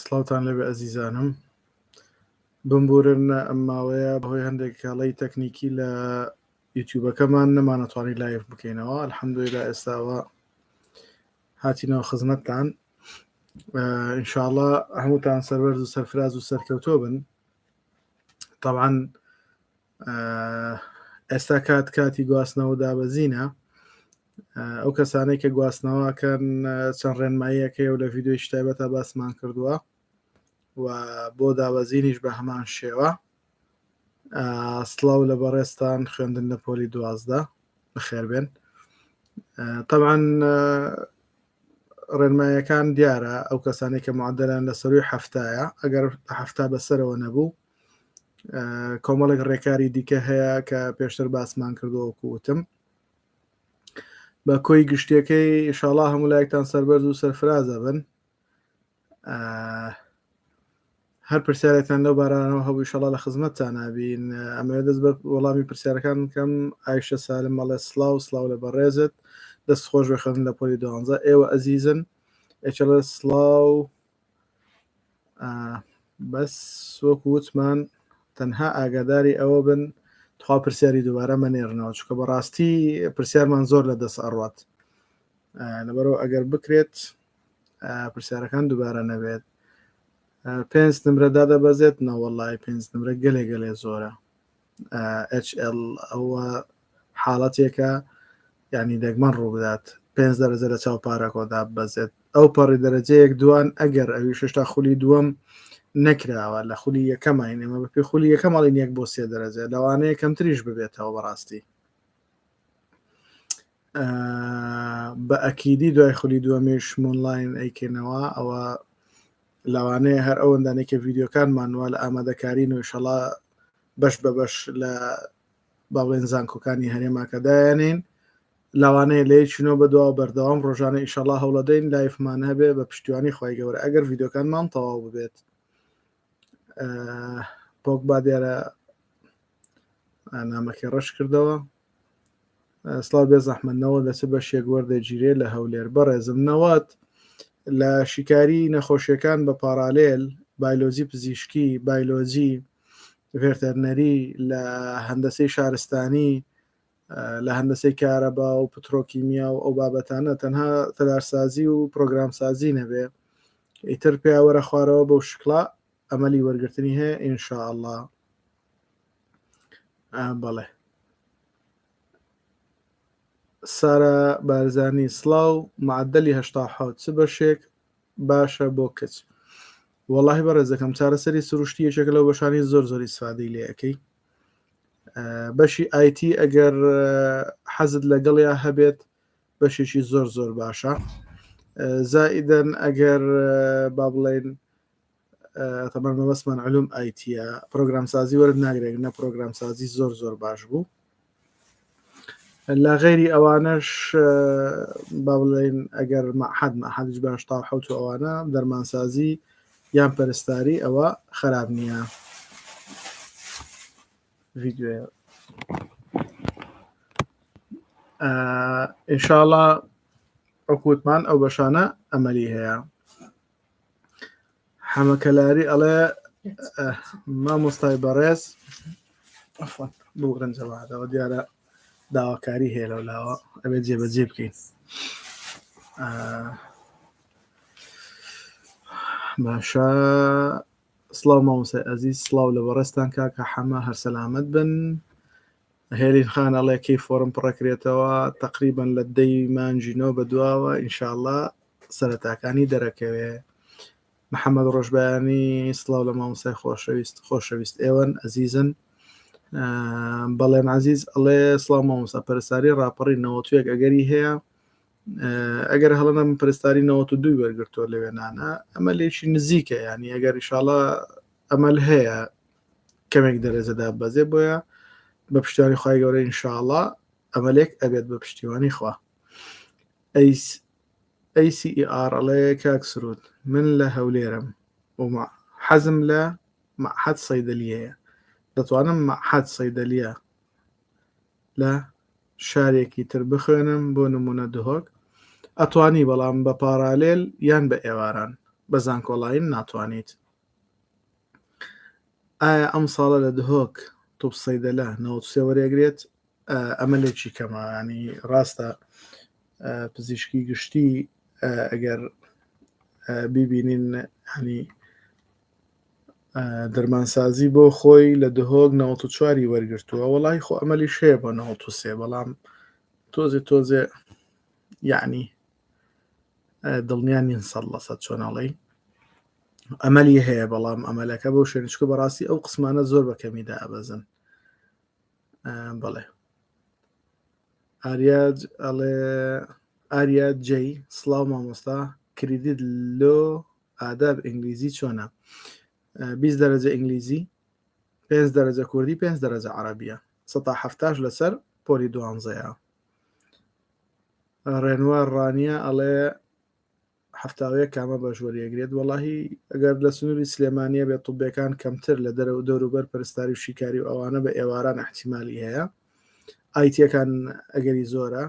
سڵاوتان لێبێ ئەزیزانم بمبورن ئەم ماوەیە بەهۆی هەندێک هەڵەی تەکنیکی لە یوتیوبەکەمان نەمانەتوانی live بکەینەوە الحمدلله ئێستاوە هاتینەوە خزمەتتان ئینشاءاللە هەمووتان سەربەرز و سەرفراز و سەرکەوتۆ بن طبعا ئێستا کات کاتی گواستنەوە دابەزینە ئەو کەسانەی کە گواستنەوەکەن چەند ڕێنماییەکەی و لە ڤیددیوی تایبەتە باسمان کردووە و بۆ دابەزینیش بە هەمان شێوە سڵاو لە بەڕێزتان خوێندن لە پۆلی دوازدە بەخێربێن طبعا ڕێنمایەکان دیارە ئەو کەسانی کە معدلان لە سەروی هەفتایە ئەگەر هەفتا بەسەرەوە نەبوو کۆمەڵێک ڕێکاری دیکە هەیە کە پێشتر باسمان کردووە وەکو وتم بە کۆی گشتیەکەی ئیشاڵا هەموو لایەکتان سەربەرز و سەرفرازە بن هەر پرسیارێکتان لەو بارانەوە هەبوو ئیشەڵا لە خزمەتتان نابین ئەمەوێت دەست بە وەڵامی پرسیارەکان بکەم ئایشە سالم مەڵێ سلااو سلااو لە بەڕێزت دەست خۆش بێ خوێندن لە پۆلی دوانزە ئێوە ئەزیزن ئێچەڵێ سلااو بەس وەکو وتمان تەنها ئاگاداری ئەوە بن تخوا پرسیاری دووبارە مەنێرنەوە چونکە بەڕاستی پرسیارمان زۆر لە دەست ئەڕات لەبەرەوە ئەگەر بکرێت پرسیارەکان دووبارە نەبێت پێنج نمرە دادەبەزێت نەوەڵی پێنج نمرە گەلێ گەلێ زۆرە HL ئەوە حاڵەتێکە یعنی دەگمەن ڕوو بدات پێنج دەرەجە لە چاو پارەکۆدا بەزێت ئەو پەڕی دەرەجەیەک دوان ئەگەر ئەوی شتا خولی دووەم نەکراوە لە خولی یەکەمین ئێمە بەپی خولی یەکەم ئەڵین یەک بۆ سێ دەرەجە لەوانەیە کەمتریش ببێتەوە بەڕاستی بە ئەکیدی دوای خولی دووەمیش مۆنلاین ئەیکەینەوە ئەوە لەوانەیە هەر ئەوەندانێک کە ڤیددیوکانمان وە لە ئامادەکاری نوێشەڵا بەش بە بەش لە با بڵێن زانکۆکانی هەرێماکە دایانین لەوانەیە لە یەکی نۆ بەدواوە بەردەوام ڕۆژانە ئیشەڵا هەوڵەدەین live مان هەبێ بە پشتیوانی خوای گەورە ئەگەر ڤیدیۆکانمان تەواو ببێت پۆگبا دیارە نامەکەی ڕەش کردەوە سڵاو بێ زەحمەت نەوە لە چ بەشێک وەردەگیرێ لە هەولێر بەڕێزم نەوەت لە شیکاری نەخۆشیەکان بە parallel بایلۆجی پزیشکی بایلۆجی ڤێرتەرنەری لە هەندەسەی شارستانی لە هەندەسەی کارەبا و پترۆکیمیا و ئەو بابەتانە تەنها تەلارسازی و پرۆگرامسازی نەبێ ئیتر پیاوەرە خوارەوە بەو شکڵە ئەمەلی وەرگرتنی هەیە ئینشاءاللە بەڵێ سارا بارزانی سڵاو معدلی 87 چ بەشێک باشە بۆ کچ وەڵاهی بەڕێزەکەم چارەسەری سروشتی یەکێکە لەو بەشانی زۆر زۆر ئیسفادەی لێ ئەەکەی بەشی IT ئەگەر حەزت لەگەڵیا هەبێت بەشێکی زۆر زۆر باشە زائیدەن ئەگەر با بڵێن تەمان مەبەستمان علوم IT یە پرۆگرامسازی وەرت ناگرێت نە پرۆگرامسازی زۆر زۆر باش بوو لە غەیری ئەوانەش با بڵێین ئەگەر مەعهەد مەعهەدیش باش تا حوت و ئەوانە دەرمانسازی یان پەرستاری ئەوە خراپ نییە ڤیدیۆ ئینشاءڵا ئەو کوتمان ئەو بەشانە ئەمەلی هەیە حەمە کەلاری ئەڵێ مامۆستای بەڕێز بگرن جەماعەتەوە دیارە داواکاری هەیە لەو لاوە ئەبێت جێبەجێ بکەین باشە سڵاو مامۆستای ئەزیز سڵاو لە بەڕێزتان کاکە حەمە هەر سەلامەت بن هێلین خان ئەڵێ کەی فۆرم پڕەکرێتەوە تقریبان لە دەی مانگی نۆ بە دواوە ئینشاءاللە سەرەتاکانی دەرەکەوێ محەممەد ڕۆژبایانی سڵاو لە مامۆستای خۆشەویست خۆشەویست ئێوەن ئەزیزن بەڵێن عزیز ئەڵێ سڵاو مامۆستا پەرستاری ڕاپەڕی نەوەتوێک ئەگەری هەیە ئەگەر هەڵەنە من پرستاری 92 وەرگرتووە لەوێ نانە ئەمە لێکی نزیکە ینی ئەگەر ئیشاڵە ئەمەل هەیە کەمێک دەرەجەدا بەزێ بۆیە بە پشتیوانی خوای گەورە ئینشاءاللە ئەمەلێک ئەبێت بە پشتیوانی خوا ACER ئەڵێ کاک سرود من لە هەولێرم و حەزم لە مەعهەد سەیدەلیەیە دەتوانم مەعهەد سەیدەلیە لە شارێکی تر بخوێنم بۆ نمونە دهۆک ئەتوانی بەڵام بە پارالێل یان بە ئێواران. بە زانکۆلاین ناتوانیت. ئایا ئەم ساڵە لە دهۆک توب سەیدەلە 93 وەرێگرێت؟ ئەمەلێکی کەمە ینی ڕاستە پزیشکی گشتی ئەگەر بیبینین هەنی دەرمانسازی بۆ خۆی لە دهۆک 94 ی وەرگرتووە وەڵی خۆ ئەمەلیش هەیە بۆ 93 بەڵام تۆزێ تۆزێ یعنی دڵنیا نین سەد لە سەد چۆناڵی ئەمەلی هەیە بەڵام ئەمەلەکە بەو شوێنچکە بەڕاستی ئەو قسمانە زۆر بە کەمی دابەزن بەڵێ ئاریاج ئەڵێ ئاریا جەی سڵاو مامۆستا credit لۆ ئاداب ئینگلیزی چۆنە 20 دەرەجە ئینگلیزی 5 دەرەجە کوردی 5 دەرەجە عربیە سە هەفتاش لەسەر پۆلی دوانزەیە ڕێنوار ڕانیە ئەڵێ 71 کامە بەش وەریەگرێت وەڵاهی ئەگەر لە سنووری سلێمانیە بێت طبەکان کەمتر لە دەرەوە دەوروبەر پەرستاری و شیکاری و ئەوانە بە ئێواران احتیمالی هەیە ئایتیەکان ئەگەری زۆرە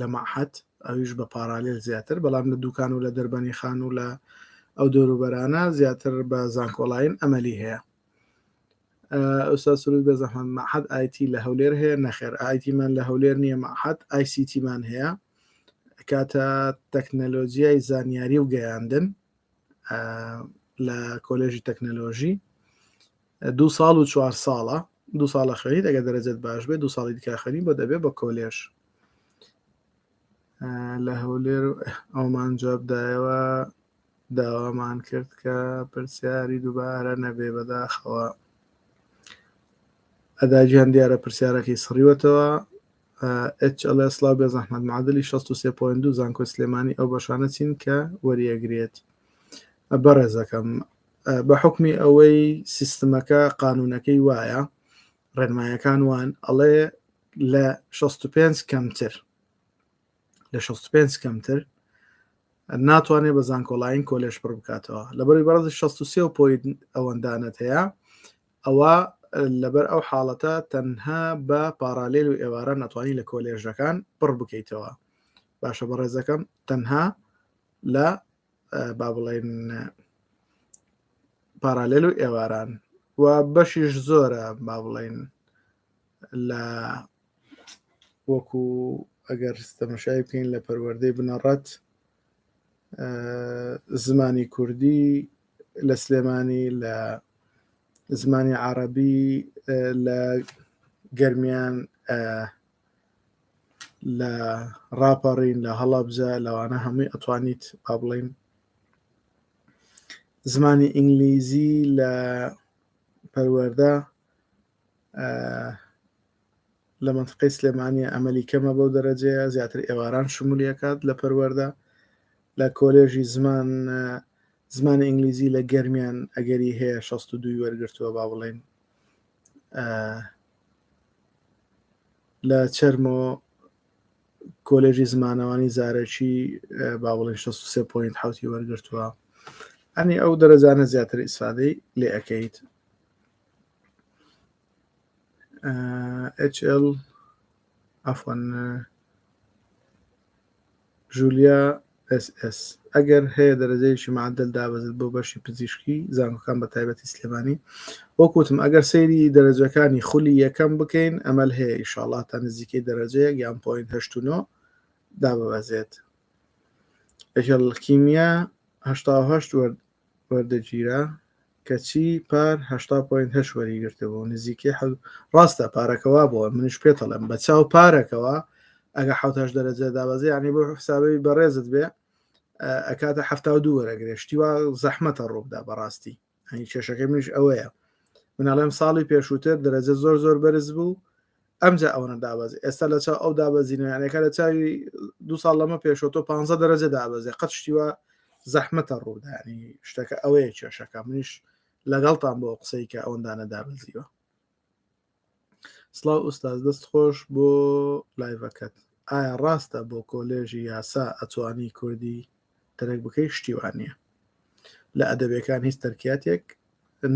لە مەعهەد ئەویش بە پارالێل زیاتر بەڵام لە دوکان و لە دەربەنی خان و لە ئەو دەوروبەرانە زیاتر بە زانکۆلاین ئەمەلی هەیە ئوستا سرود بێ زەحمەت مەعهەد ئایتی لە هەولێر هەیە نەخێر ئایتیمان لە هەولێر نییە مەعهەد ئایسیتیمان هەیە کاتە تەکنەلۆجیای زانیاری و گەیاندن لە کۆلێژی تەکنەلۆژی دوو ساڵ و چوار ساڵە دوو ساڵە خوێنیت ئەگەر دەرەجەت باش بێت دوو ساڵی دیکە خوێنی بۆ دەبێ بە کۆلێژ لە هەولێر ئەومان جواب دایەوە داوامان کرد کە پرسیاری دووبارە نەبێ بەداخەوە ئەداگیان دیارە پرسیارەکەی سڕیوەتەوە ئچ ئەڵێ سڵاو بێ زەحمەت معادلی 63.2 زانکۆی سلێمانی ئەو بەشانە چین کە وەریەگرێت بەڕێزەکەم بە حوکمی ئەوەی سیستمەکە قانونەکەی وایە ڕێنمایەکان وان ئەڵێ لە 65 کەمتر لە 65 کەمتر ناتوانێت بە زانکۆلاین کۆلێژ پڕ بکاتەوە لەبەری بەڕێز 63 point ئەوەندانت هەیە ئەوە لەبەر ئەو حاڵەتە تەنها بە parallel و ئێواران ناتوانانی لە کۆلێژەکان پڕ بکەیتەوە باشە بەڕێزەکەم تەنها لە با بڵێن parallel و ئێواران و بەشیش زۆرە با بڵێن لە وەکو ئەگەر تەمەشای بکەین لە پەروەردەی بنەڕەت زمانی کوردی لە سلێمانی لە زمانی عربی لە گەرمیان لە ڕاپەڕین لە هەڵەبجە لەوانە هەمووی ئەتوانیت با بڵین زمانی ئینگلیزی لە پەروەردە لە منطقەی سلێمانیە ئەمەلی کەمە بەو دەرەجەیە زیاتر ئێواران شمولیەکات لە پەروەردە لە کۆلێژی زمان زمانی ئینگلیزی لە گەرمیان ئەگەری هەیە 62 وەرگرتووە با بڵێن لە چەرمۆ کۆلێژی زمانەوانی زارەکی با بڵێن 63 point حوتی وەرگرتووە ئەنی ئەو دەرەجانە زیاتر ئیسفادەی لێ ئەەکەیت HL عفوا ژولیا ئێس ئێس، ئەگەر هەیە دەرەجەیەکی معەدەل دابەزێت بۆ بەشی پزیشکی زانکۆکان بە تایبەتی سلێمانی وەک وتم ئەگەر سەیری دەرەجەکانی خولی یەکەم بکەین ئەمەل هەیە ئیشاڵا تا نزیکەی دەرەجەیەک یان point هەشت و نۆ داببەزێت ئەگەڵ کیمیا 88 وەردەگیرا کەچی پار 80 point هەشت وەریگرتبوو نزیکەی ڕاستە پارەکە وا بووە منیش پێتەڵێم بە چاو پارەکەوە ئەگە حەوت هەشت دەرەجە دابەزێ یعنی بۆ حسابی بەڕێزت بێ ئەکاتە 72 وەرەگرێ شتی وا زەحمەتە ڕووبدا بەڕاستی هەنی کێشەکەی منیش ئەوەیە من ئەڵێم ساڵی پێشووتر دەرەجە زۆر زۆر بەرز بوو ئەمجا ئەوەنە دابەزی ئێستا لە چاو ئەو دابەزینە یانەکە لە چاوی دو ساڵ لەمە پێشەوە تۆ 15 دەرەجە دابەزێ قەت شتی وا زەحمەتە ڕوودانی شتەکە ئەوەیە کێشەکە منیش لەگەڵتان بۆ قسەی کە ئەوەندانە دابەزیوە سڵاو ئوستاز دەست خۆش بۆ لایڤەکەت ئایا ڕاستە بۆ کۆلێژی یاسا ئەتوانی کوردی تەرک بکەی شتی وا نییە لە ئەدەبەکان هیچ تەرکیاتێک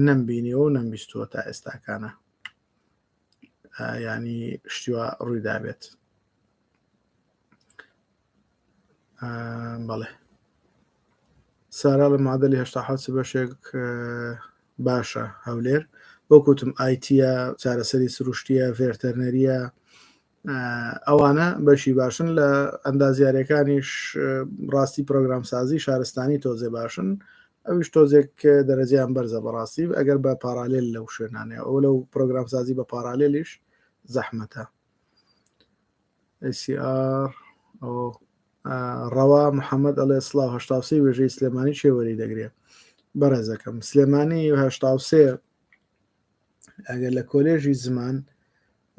نەمبینیەوە و نەمبیستووە تا ئێستاکانە ینی شتیوا ڕووی دابێت بەڵێ. سارا لە معدەلی 87 چ بەشێک باشە هەولێر بۆ کوتم ئایتیە چارەسەری سروشتیە ڤێرتەرنەریە ئەوانە بەشی باشن لە ئەندازیارەکانیش ڕاستی پرۆگرامسازی شارستانی تۆزێ باشن ئەویش تۆزێک دەرەجەیان بەرزە بەڕاستی ئەگەر بە پارالێل لەو شوێنانەیە ئەو لەو پرۆگرامسازی بە پارالێلیش زەحمەتە ACR ئەو ڕەوا محەممەد ئەڵێ سڵاو 83 وێژەی سلێمانی چێ وەری دەگرێ بەڕێزەکەم سلێمانی 83 ئەگەر لە کۆلێژی زمان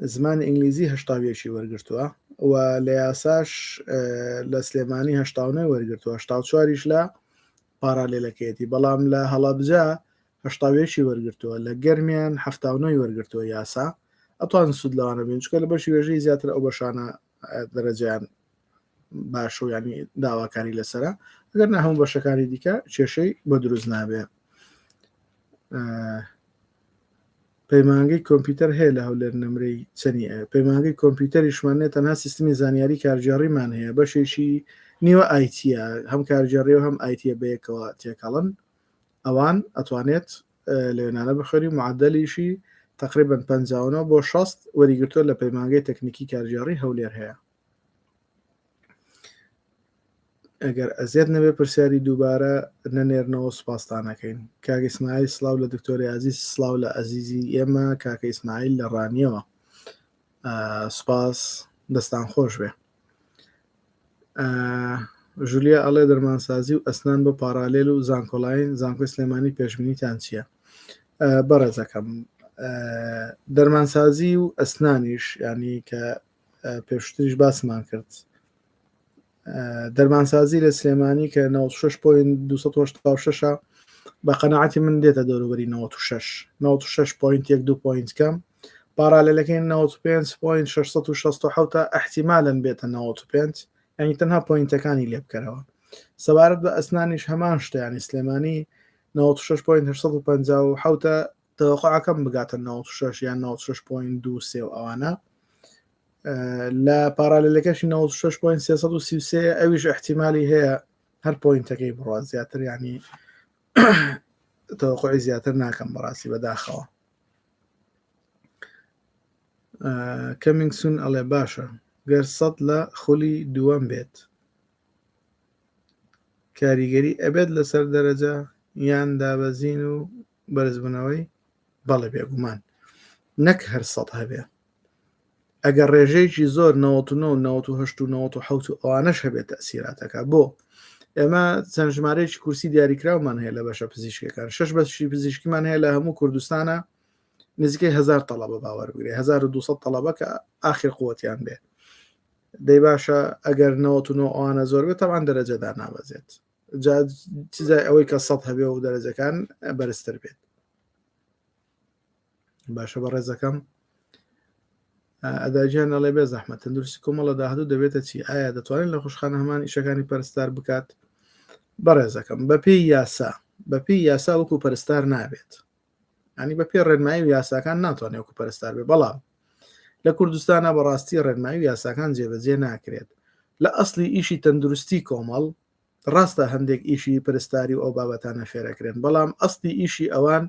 زمانی ئینگلیزی هەشتاویەکی وەرگرتووە و لە یاساش لە سلێمانی هەشتاونەی وەرگرتووە هەشتاچواریش لە پارالێلەکەیەتی بەڵام لە هەڵەبجە هەشتاویەکی وەرگرتووە لە گەرمیان هەفتاونۆی وەرگرتووە یاسا ئەتوان سوود لەوانە بین چکە لە بەشی وێژەی زیاتر ئەو بەشانە دەرەجەیان باشە و ینی داواکاری لەسرە ئەگەر نە هەموو بەشەکانی دیکە کێشەی بۆ دروست نابێ پەیمانگەی کۆمپیوتەر هەیە لە هەولێر نمرەی چەنی ئەوێ پەیمانگەی کۆمپیوتەریشمان نیە تەنها سیستمی زانیاری کارگێڕیمان هەیە بەشێکی نیوە ئایتیە هەم کارگێڕی و هەم ئایتیە بەیەکەوە تێکەڵن ئەوان ئەتوانێت لەوێنانە بخوێنی معدەلیشی تقریبا 59 بۆ 60 وەریگرتووە لە پەیمانگەی تەکنیکی کارگێڕی هەولێر هەیە ئەگەر ئەزیەت نەبێ پرسیاری دووبارە نەنێرنەوە سوپاستانەکەین کاک ئیسماعیل سڵاو لە دکتۆری ئازیز سڵاو لە ئەزیزی ئێمە کاکە ئیسماعیل لە ڕانیەوە سوپاس دەستان خۆش بێ ژولیا ئەڵێ دەرمانسازی و ئەسنان بۆ پارالێل و زانکۆلاین زانکۆی سلێمانی پێشبینیتان چییە؟ بەڕێزەکەم دەرمانسازی و ئەسنانیش ینی کە پێشتریش باسمان کرد دەرمانسازی لە سلێمانی کە 96.286 بە قەنەعەتی من دێتە دەوروبەری 96 96.1 2 پوینت کەم پارالێلەکەی 95.667 احتیمالەن بێتە 95 ینی تەنها پوینتەکانی لێ بکەرەوە سەبارەت بە ئەسنانیش هەمان شتە ینی سلێمانی 96.857 تەوەقعەکەم بگاتە 96 یان 96.23 و ئەوانە لە پارالێلەکەشی 96.333 ئەویش احتیممالی هەیە هەر پوینتەکەی بڕات زیاتر ینی تەوەقعی زیاتر ناکەم بەڕاستی بەداخەوە کەمینگ سون ئەڵێ باشە گەر سەد لە خولی دووەم بێت کاریگەری ئەبێت لەسەر دەرەجە یان دابەزین و بەرزبوونەوەی بەڵێ بێگومان نەک هەر سەد هەبێ ئەگەر ڕێژەیەکی زۆر 99 98 و 97 و ئەوانەش هەبێت تەسیراتەکە بۆ ئێمە چەند ژمارەیەکی کورسی دیاریکراومان هەیە لە بەشە پزیشکەکان شش بەشی پزیشکیمان هەیە لە هەموو کوردستانە نزیکەی هزار تەڵەبە باوەر بگرێ 1200 تەڵەبە کە ئاخر قوتیان بێ دەی باشە ئەگەر 99 ئەوانە زۆر بێت تەوان دەرەجەدا نابەزێت جا چ جای ئەوەی کە سەد هەبێ و دەرەجەکان بەرزتر بێت باشە بە ڕێزەکەم ئەداجیان ئەڵێ بێ زەحمەت تەندروستی کۆمەڵە داهاتوو دەبێتە چی ئایا دەتوانین لە خوشخانە هەمان ئیشەکانی پەرستار بکات بەڕێزەکەم بەپێی یاسا بەپێی یاسا وەکو پەرستار نابێت ینی بە پێ ڕێنمایی و یاساکان ناتوانێت وەکو پەرستار بێ بەڵام لە کوردستانە بەڕاستی ڕێنمایی و یاساکان جێبەجێ ناکرێت لە ئەسلی ئیشی تەندروستی کۆمەڵ ڕاستە هەندێک ئیشی پرستاری و ئەو بابەتانە فێرەکرێن بەڵام ئەسلی ئیشی ئەوان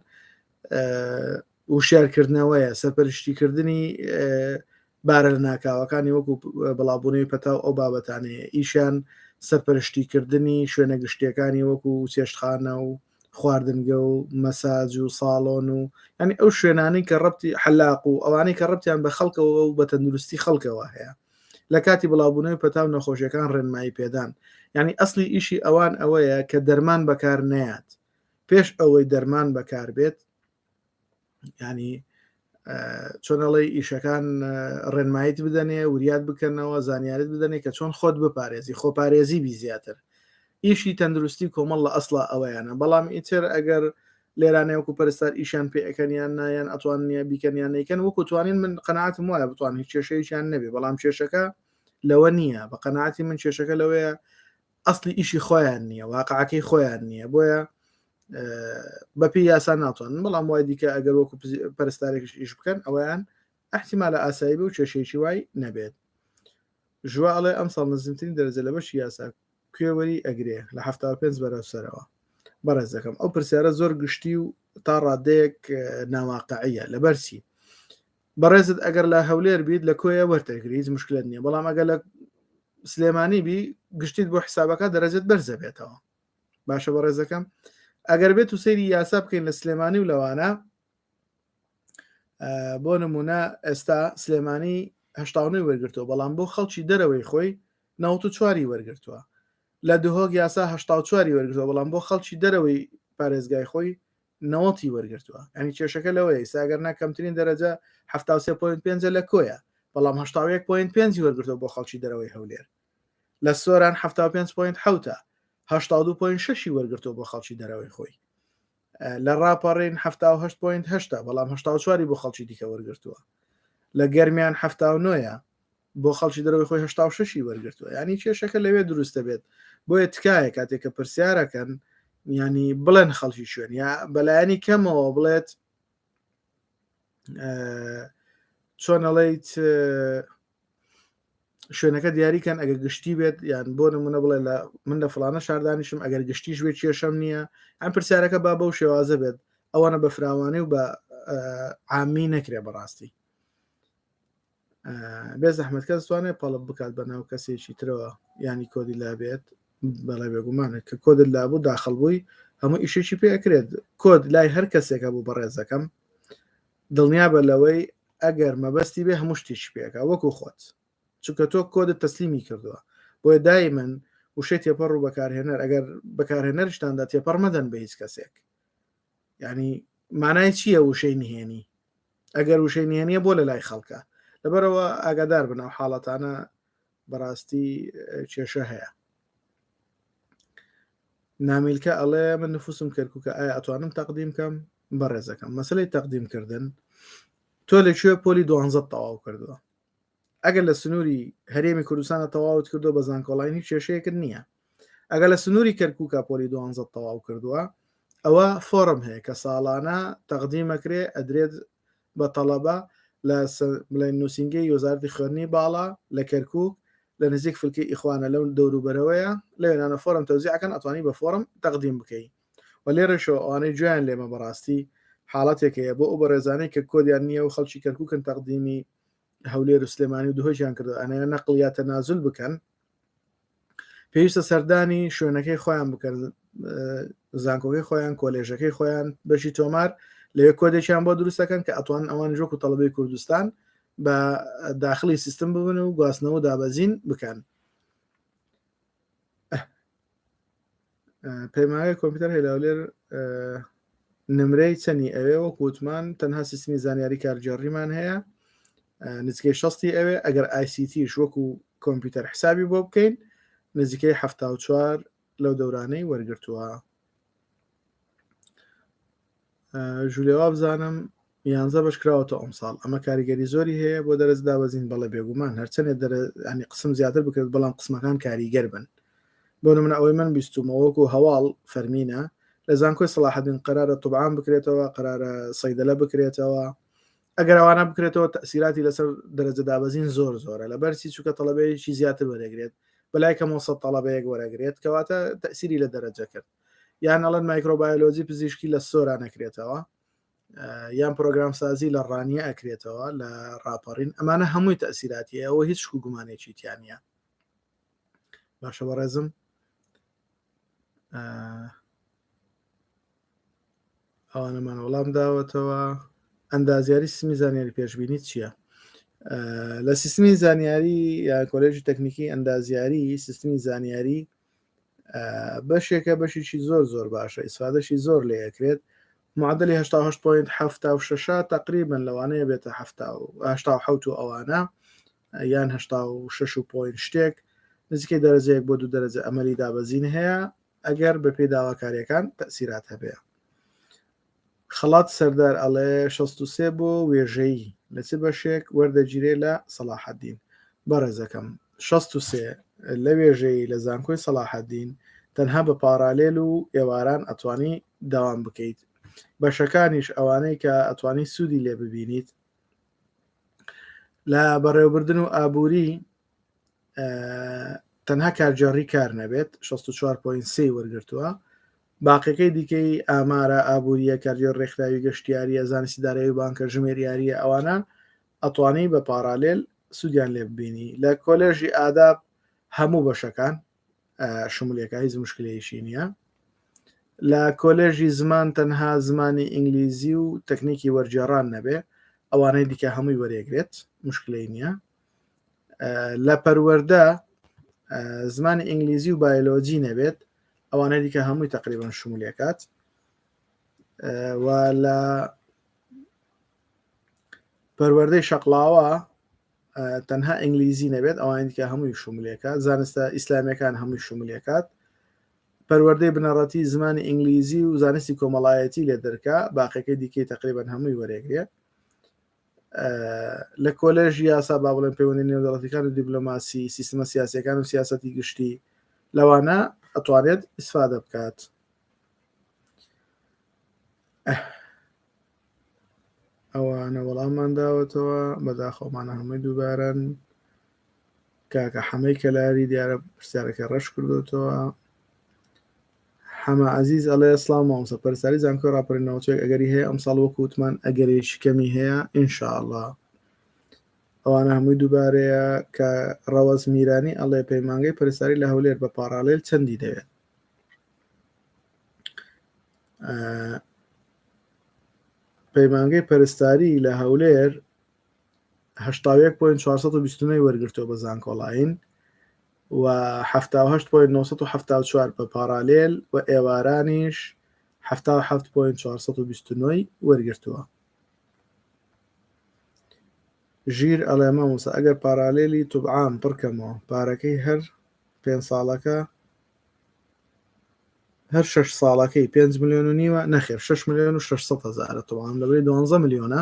وشیارکردنەوەیە سەرپەرشتیکردنی بارە لە ناکاوەکانی وەکو بڵاوبوونەوەی پەتا و ئەو بابەتانەیە ئیشیان سەرپەرشتیکردنی شوێنە گشتیەکانی وەکو چێشتخانە و خواردنگە و مەساج و ساڵۆن و ینی ئەو شوێنانەی کە ڕەتی حەلاق و ئەوانەی کە ڕەتیان بە خەڵکەوە و بە تەندروستی خەڵکەوە هەیە لە کاتی بڵاوبوونەوەی پەتا و نەخۆشیەکان ڕێنمایی پێدان یعنی ئەسلی ئیشی ئەوان ئەوەیە کە دەرمان بەکار نەیات پێش ئەوەی دەرمان بەکار بێت ینی چۆن ئەڵێ ئیشەکان ڕێنماییت بدەنێ وریات بکەنەوە زانیاریت بدەنێ کە چۆن خۆت بپارێزی خۆپارێزی بی زیاتر ئیشی تەندروستی کۆمەڵ لە ئەسڵا ئەوەیانە بەڵام ئیتر ئەگەر لێرانە وەکو پەرستار ئیشیان پێ ئەکەن یان نا یان ئەتوان نییە بیکەن یان نیکەن وەکو توانین من قەناعەتم وایە بتوان هیچ کێشەیەکیان نەبێ بەڵام کێشەکە لەوە نییە بە قەناعەتی من کێشەکە لەوەیە ئەسلی ئیشی خۆیان نییە واقعەکەی خۆیان نییە بۆیە بەپی یاسا ناتوانن بەڵام وای دیکە ئەگەر وەکو پەرستارێکیش ئیش بکەن ئەویان احتیمالە ئاسایی بێ و کێشەیەکی وای نەبێت ژوا ئەڵێ ئەمساڵ نزمترین دەرەجە لە بەشی یاسا کوێ وەری ئەگرێ لە 75 بەرەو سەرەوە. بەڕێزەکەم ئەو پرسیارە زۆر گشتی و تا ڕادەیەک ناواقعیە لەبەر چی بەڕێزت ئەگەر لە هەولێر بیت لە کۆیە وەرتەگری هیچ مشکلت نییە بەڵام ئەگەر لە سلێمانی بی گشتیت بۆ حسابەکە دەرەجەت بەرزە بێتەوە باشە بەڕێزەکەم ئەگەر بێت و سەیری یاسا بکەین لە سلێمانی و لەوانە بۆ نمونە ئێستا سلێمانی هەشتاونەی وەرگتووە بەڵام بۆ خەڵکی دەرەوەی خۆی 94 وەرگتووە لە دهۆک یاسا 84 وەرگتووە بەڵام بۆ خەڵکی دەرەوەی پارێزگای خۆی نەوەتی وەرگتووە ئەنی کێشەکە لەوەیە ئێستا گەر نا کەمترین دەرەجە 73.5 لە کۆیە بەڵام 81.5 وەرگتووە بۆ خەڵکی دەرەوەی هەولێر لە سۆران 75.7 82.6 وەرگتووە بۆ خەڵکی دەرەوەی خۆی لە ڕاپەڕین 78.8 بەڵام 84 بۆ خەڵکی دیکە وەرگرتووە لە گەرمیان 79 بۆ خەڵکی دەرەوەی خۆی 86 وەرگرتووە ینی کێشەکە لەوێ دروستە بێت بۆیە تکایە کاتێک کە پرسیارەکەن ینی بڵێن خەڵکی شوێن یا بەلایەنی کەمەوە بڵێت چۆن ئەڵیت شوێنەکە دیاریکەن ئەگەر گشتی بێت یان بۆ نمونە بڵێ لە من لە فلانە شاردانیشم ئەگەر گشتیش بێت کێشەم نییە ئەم پرسیارەکە با بەو شێوازە بێت ئەوانە بە فراوانی و بە عامی نەکرێ بەڕاستی بێ زەحمت کەس توانێت پەڵب بکات بە ناو کەسێکی ترەوە ینی کۆدی لا بێت بەڵێ بێگومانە کە کۆدت لابوو داخل بووی هەموو ئیشێکی پێ ئەکرێت کۆد لای هەر کەسێک هەبوو بەڕێزەکەم دڵنیابە لەوەی ئەگەر مەبەستی بێ هەموو شتێکی پێکا وەکو خۆت چونکە تۆ کۆدت تەسلیمی کردووە بۆیە دایمەن وشەی تێپەڕ و بەکارهێنەر ئەگەر بەکارهێنەرشتاندا تێپەڕ مەدەن بە هیچ کەسێک یعنی مانای چییە وشەی نهێنی ئەگەر وشەی نهێنیە بۆ لە لای خەڵکە لەبەرەوە ئاگادار بن ئەو حاڵەتانە بەڕاستی کێشە هەیە نامیلکە ئەڵێ من نفوسم کەرکوکە ئایا ئەتوانم تەقدیم کەم بەڕێزەکەم مەسلەی تەقدیم کردن تۆ لە کوێ پۆلی دوانزە تەواو کردووە ئەگەر لە سنووری هەرێمی کوردستانە تەواوت کردو بە زانکۆلاین هیچ کێشەیەکت نییە ئەگەر لە سنووری کەرکووکە پۆلی دوانزە تەواو کردووە ئەوە فۆرم هەیە کە ساڵانە تەقدیمەکرێ ئەدرێت بە تەڵەبە لە بڵێن نووسینگەی وەزارەتی خوێندنی باڵا لە کەرکووک لە نزیک فلکەی ئیخوانە لەو دەوروبەرەوەیە لەوێنانە فۆرم تەوزیعەکەن ئەتوانی بە فۆرم تەقدیم بکەی و لێرەشەوە ئەوانەی گوێیان لێمە بەڕاستی حاڵەتێک هەیە بۆ ئەو بەڕێزانەی کە کۆدیان نییە و خەڵکی کەرکووکن تەقدیمی هەولێر و سلێمانی و دهۆکیان کردو ئەنەیە نەقل یا تەنازل بکەن پێویستە سەردانی شوێنەکەی خۆیان بکەن زانکۆکەی خۆیان کۆلێژەکەی خۆیان بەشی تۆمار لەوێ کۆدێکیان بۆ دروستەکەن کە ئەتوان ئەوان وەکو تەڵبەی کوردستان بە داخلی سیستم ببن و گواستنەوە دابەزین بکەن پەیمانگای کۆمپیوتەر هەیە لە هەولێر نمرەی چەنی ئەوێ وەک وتمان تەنها سیستمی زانیاری کارگێڕیمان هەیە نزیکەی شەستی ئەوێ ئەگەر ICT وەکو کۆمپیوتەر حسابی بۆ بکەین نزیکەی 74 لەو دەورانەی وەرگرتووە ژولێ وابزانم یانزە بەش کراوەتەوە ئەمساڵ ئەمە کاریگەری زۆری هەیە بۆ دەرەجە دابەزین بەڵێ بێگومان هەرچەندێ دەرە ینی قسم زیاتر بکرێت بەڵام قسمەکان کاریگەر بن بۆ نمونە ئەوەی من بیستومە وەکو هەواڵ فەرمینە لە زانکۆی سەڵاحەدین قەرارە طبعان بکرێتەوە قەرارە سەیدەلە بکرێتەوە ئەگەر ئەوانە بکرێتەوە تەسیراتی لەسەر دەرەجە دابەزین زۆر زۆرە لەبەر چی چووکە تەڵەبەیەکی زیاتر وەرەگرێت بەلای کەمەوە سە تەڵەبەیەک وەرەگرێت کەواتە تەسیری لە دەرەجە کرد یان ئەڵەن مایکرۆبایۆلۆجی پزیشکی لە سۆران ئەکرێتەوە یان پرۆگرام سازی لە ڕانیە ئەکرێتەوە لە ڕاپەڕین ئەمانە هەمووی تەسیراتی ئەوە هیچ شک و گومانێکی تیانە باشە بەڕێزم ئەوانەمان وەڵام داوەتەوە ئەندازیاری سیستمی زانیاری پێشبینی چییە؟ لە سیستمی زانیاری یا کۆلێژی تەکنیکی ئەندازیاری سیستمی زانیاری بەشێکە بەشێکی زۆر زۆر باشە ئیسفادەشی زۆر لێ ئەکرێت معدلی 88.76 تقریبا لەوانەیە بێتە 87 و ئەوانە یان 86 و point شتێک نزیکەی دەرەجەیەک بۆ دوو دەرەجە ئەمەلی دابەزین هەیە ئەگەر بەپێی داواکاریەکان تەسیرات هەبێ خەڵات سەردار ئەڵێ 63 بۆ وێژەیی لە چ بەشێک وەردەگیرێ لە سەڵاحەدین؟ بەڕێزەکەم 63 لە وێژەیی لە زانکۆی سەڵاحەدین تەنها بە پاڕالێل و ئێواران ئەتوانی دەوام بکەیت بەشەکانیش ئەوانەی کە ئەتوانی سوودی لێ ببینیت لە بەڕێوەبردن و ئابووری تەنها کارگێڕی کار نەبێت 64.3 وەرگرتووە. باقیەکەی دیکەی ئامارە ئابووریە کارگێڕ ڕێکخراوی گەشتیاریە زانستی دارایی و بانکە ژمێریاریە ئەوانە ئەتوانی بە پاڕالێل سوودیان لێ ببینی لە کۆلێژی ئاداب هەموو بەشەکان شمولەکە هیچ مشکلەیەکی نییە لە کۆلێژی زمان تەنها زمانی ئینگلیزی و تەکنیکی وەرگێڕان نەبێ ئەوانەی دیکە هەمووی وەرێگرێت مشکلەی نییە لە پەروەەردە زمانی ئینگلیزی و بایۆلۆجی نەبێت ئەوانەی دیکە هەمووی تقریبان شمولەکات و لە پەروەردەی شەقڵاوە تەنها ئینگلیزی نەبێت ئەوانی دیکە هەمووی شمولەکات زانستە ئیسلامیەکان هەمووی شمولەکات پەروەردەی بنەڕەتی زمانی ئینگلیزی و زانستی کۆمەڵایەتی لێ دەرکا باقیەکەی دیکەی تقریبان هەمووی وەرێگرێ لە کۆلێژی یاسا با بڵێن پەیوەندی نێودەوڵەتیەکان و دیبلۆماسی سیستمە سیاسەکان و سیاسەتی گشتی لەوانە ئەتوانێت ئیسفادە بکات ئەوانە وەڵاممان داوەتەوە بەداخەوەمانە هەمووی دووبارەن کاکە حەمەی کەلاری دیارە پرسیارەکە ڕەش کردوتەوە حەمە عەزیز ئەڵێ سڵاو مامۆستا پەرستاری زانکۆی ڕاپەڕین ناوچەیەک ئەگەری هەیە ئەمساڵ وەکو وتمان ئەگەرێکی کەمی هەیە ئینشاءاللە ئەوانە هەمووی دووبارەیە کە ڕەوەز میرانی ئەڵێ پەیمانگەی پەرستاری لە هەولێر بە پاڕالێل چەندی دەوێت پەیمانگەی پەرستاری لە هەولێر 81.429 وەرگرتووە بە زانکۆڵاین و 78.974 بە پاڕالێل و ئێوارانیش 77.429 وەرگرتووە. ژیر ئەڵێ مامۆستا ئەگەر پارالێلی توبعام پڕکەمەوە پارەکەی هەر پێنج ساڵەکە هەر شەش ساڵەکەی پێنج ملیۆن و نیوە نەخێر شەش ملیۆن و 600 هەزارە تەوان لەبەری دوانزە ملیۆنە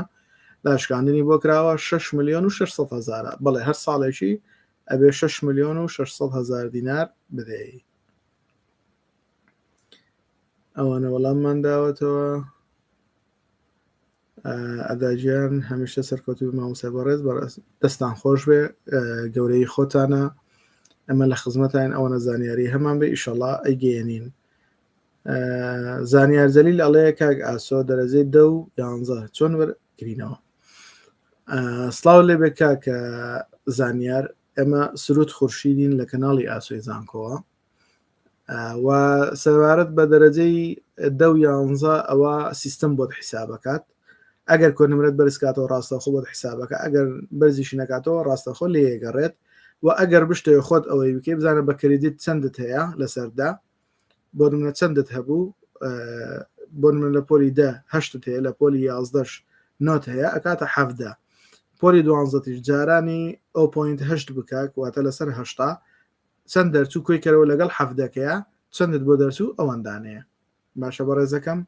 داشکاندنی بۆ کراوە 6 ملیۆن و 600 هەزارە بەڵێ هەر ساڵێکی ئەبێ 6 ملیۆن و 600 هەزار دینار بدەی ئەوانە وەڵاممان داوەتەوە ئەدا گیان هەمیشە سەرکەوتوو بی مامۆستای بەڕێز بەڕێز دەستان خۆش بێ گەورەی خۆتانە ئەمە لە خزمەتین ئەوەنە زانیاری هەمان بێ ئیشەڵا ئەیگەیەنین زانیار زەلیل ئەڵێ کاک ئاسۆ دەرەجەی دە و یانزە چۆن وەرگرینەوە سڵاو لێ بێ کاکە زانیار ئێمە سرود خورشیدین لە کەناڵی ئاسۆی زانکۆوە و سەبارەت بە دەرەجەی دە و یانزە ئەوە سیستم بۆت حیسابەکات ئەگەر کۆنمرەت بەرزکاتەوە ڕاستەخۆ بۆت حیسابەکە ئەگەر بەرزیشی نەکاتەوە ڕاستەخۆ لێگەڕێت و ئەگەر بشتەوە خۆت ئەوەی بکەی بزانە بە credit چەندت هەیە لەسەردا بۆ نمونە چەندت هەبوو بۆ نمونە لە پۆلی دە هەشتت هەیە لە پۆلی یازدەش نۆت هەیە ئەکاتە حەفدە پۆلی دوانزەتیش جارانی ئەو point هەشت بکات واتە لەسەر هەشتا چەند دەرچوو کۆی کەرەوە لەگەڵ حەڤدەکەیا چەندت بۆ دەرچوو ئەوەندانەیە باشە بەڕێزەکەم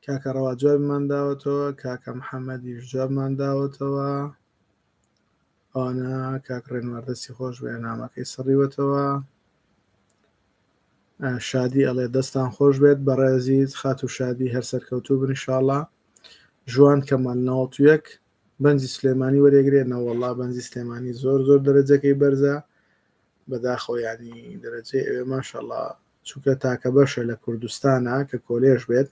کاکە ڕەوا جوابمان داوەتەوە کاکە محەممەدیش جوابمان داوەتەوە ئەوانە کاک ڕێنوار دەستی خۆش بێ نامەکەی سڕیوەتەوە شادی ئەڵێ دەستان خۆش بێت بەڕێزیت خاتو شادی هەر سەرکەوتوو بن ئینشاڵڵا ژوان کەمال 91 بەنجی سلێمانی وەرێگرێ نەوەڵا بەنجی سلێمانی زۆر زۆر دەرەجەکەی بەرزە بەداخەوە ینی دەرەجەی ئەوێ ماشەڵا چونکە تاکە بەشە لە کوردستانە کە کۆلێژ بێت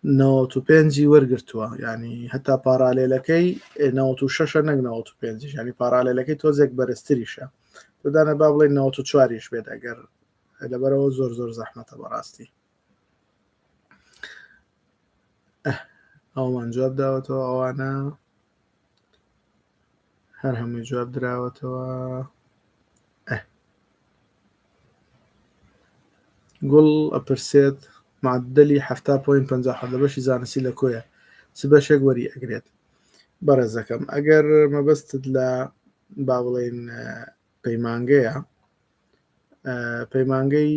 95 وەرگرتووە ینی هەتا پارالێلەکەی 96 نەک 95 ینی پارالێلەکەی تۆزێک بەرزتریشە تۆدانە با بڵێ 94یش بێت ئەگەر لەبەرەوە زۆر زۆر زەحمەتە بەڕاستی ئەومان جواب داوەتەوە ئەوانە هەر هەمووی جواب دراوەتەوە گوڵ ئەپرسێت معدلی 7.50 لە بەشی زانستی لە کۆیە چ بەشێک وەری ئەگرێت بەڕێزەکەم ئەگەر مەبەستت لە با بڵێن پەیمانگەیە پەیمانگەی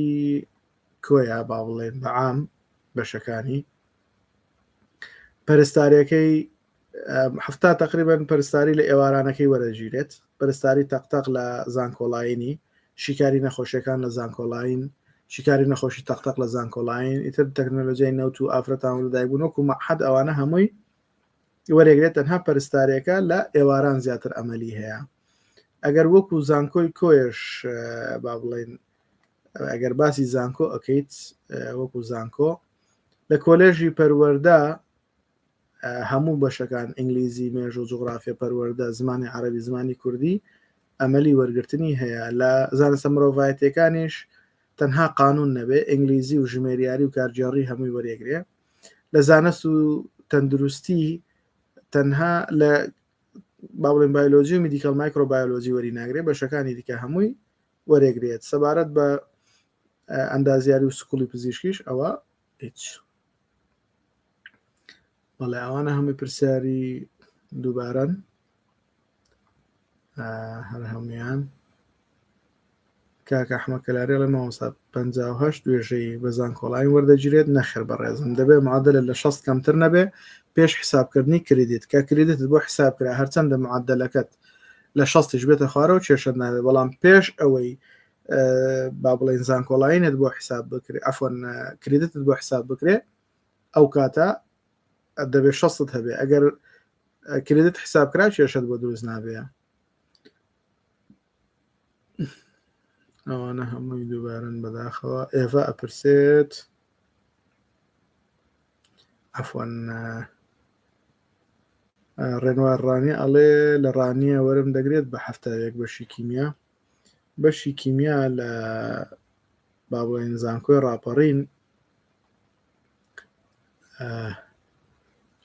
کۆیە با بڵێن بە عام بەشەکانی پەرستارەکەی هەفتا تقریبا پەرستاری لە ئێوارانەکەی وەرەگیرێت پەرستاری تەقتەق لە زانکۆڵاینی شیکاری نەخۆشیەکان لە زانکۆڵاین شیکاری نەخۆشی تەقتەق لە زانکۆڵاین ئیتر تەکنەلۆژیای نەوت و ئافرەتان و لەدایکبوون وەکو مەعهەد ئەوانە هەمووی وەرێگرێت تەنها پەرستارێکە لە ئێواران زیاتر ئەمەلی هەیە ئەگەر وەکو زانکۆی کۆیش با بڵێن ئەگەر باسی زانکۆ ئەکەیت وەکو زانکۆ لە کۆلێژی پەروەردە هەموو بەشەکان ئینگلیزی مێژوو جوغرافیە پەروەردە زمانی عەرەبی زمانی کوردی ئەمەلی وەرگرتنی هەیە لە زانستە مرۆڤایەتیەکانیش تەنها قانون نەبێ ئینگلیزی و ژمێریاری و کارگێڕی هەمووی وەرێگرێ لە زانست و تەندروستی تەنها لە با بڵێن بایلۆجی و medical microbiology وەری ناگرێ بەشەکانی دیکە هەمووی وەرێگرێت سەبارەت بە ئەندازیاری و سکوڵی پزیشکیش ئەوە هیچ بەڵێ ئەوانە هەمووی پرسیاری دووبارەن هەر هەمویان کاک ئەحمە کەلاری ئەڵێ مامۆستا 58 وێژەی بە زانکۆلاین وەردەگیرێت نەخێر بەڕێزم دەبێ معادلە لە 60 کەمتر نەبێ پێش حسابکردنی credit کە credit ت بۆ حساب کرا هەرچەندە معادلەکەت لە 60 بێتە خوارەوە کێشەت نابێ بەڵام پێش ئەوەی با بڵێن زانکۆلاینت بۆ حساب بکرێ عەفوەن credit ت بۆ حساب بکرێ ئەو کاتە دەبێ شەستت هەبێ ئەگەر credit حساب کرا کێشەت بۆ دروست نابێ ئەوانە هەمووی دووبارن بەداخەوە ئێڤا ئەپرسێت عفوان ڕێنوار ڕانی ئەڵێ لە ڕانیە وەرم دەگرێت بە هەفتاوێک بەشی کیمیا بەشی کیمیا لە با بڵێن زانکۆی ڕاپەڕین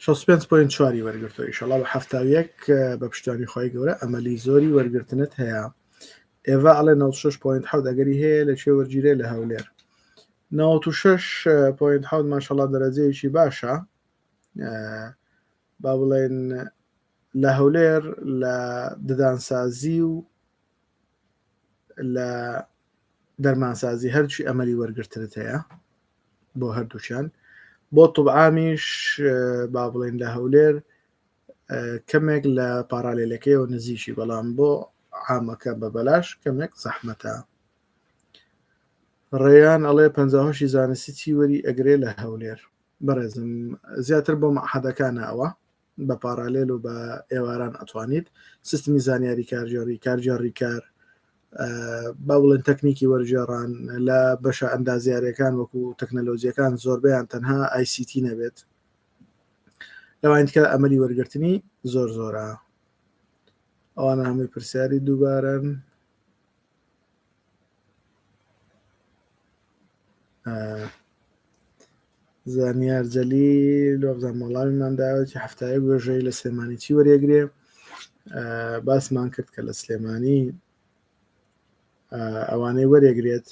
65.4 وەرگرتووە ئیشەڵا بە 71 بە پشتیوانی خی گەورە ئەمەلی زۆری وەرگرتنت هەیە ئێڤا ئەڵێ 96.7 ئەگەری هەیە لە چێ وەرگیرێ لە هەولێر 96.7 ماشەڵا دەرەجەیەکی باشە با بڵێن لە هەولێر لە ددانسازی و لە دەرمانسازی هەرچی ئەمەلی وەرگرتنت هەیە بۆ هەردووکیان بۆ طبعامیش با بڵێن لە هەولێر کەمێک لە پارالێلەکەیەوە نزیکی بەڵام بۆ عامەکە بە بەلاش کەمێک زەحمەتە ڕێیان ئەڵێ پەنجاهشی زانستی چی وەری ئەگرێ لە هەولێر بەڕێزم زیاتر بۆ مەعهەدەکانە ئەوە بە پارالێل و بە ئێواران ئەتوانیت سیستمی زانیاری کارگێڕی کارگێڕی کار با بڵێن تەکنیکی وەرگێڕان لە بەشە ئەندازیارەکان وەکو تەکنەلۆجیەکان زۆربەیان تەنها ICT نەبێت لەوان دیکە ئەمەلی وەرگرتنی زۆر زۆرە ئەوانە هەمووی پرسیاری دووبارەن زانیار جەلیل وابزانم وەڵامیمان داوەتی هەفتایە گوێژەی لە سلێمانی چی وەرێگرێ باسمان کرد کە لە سلێمانی ئەوانەی وەرێگرێت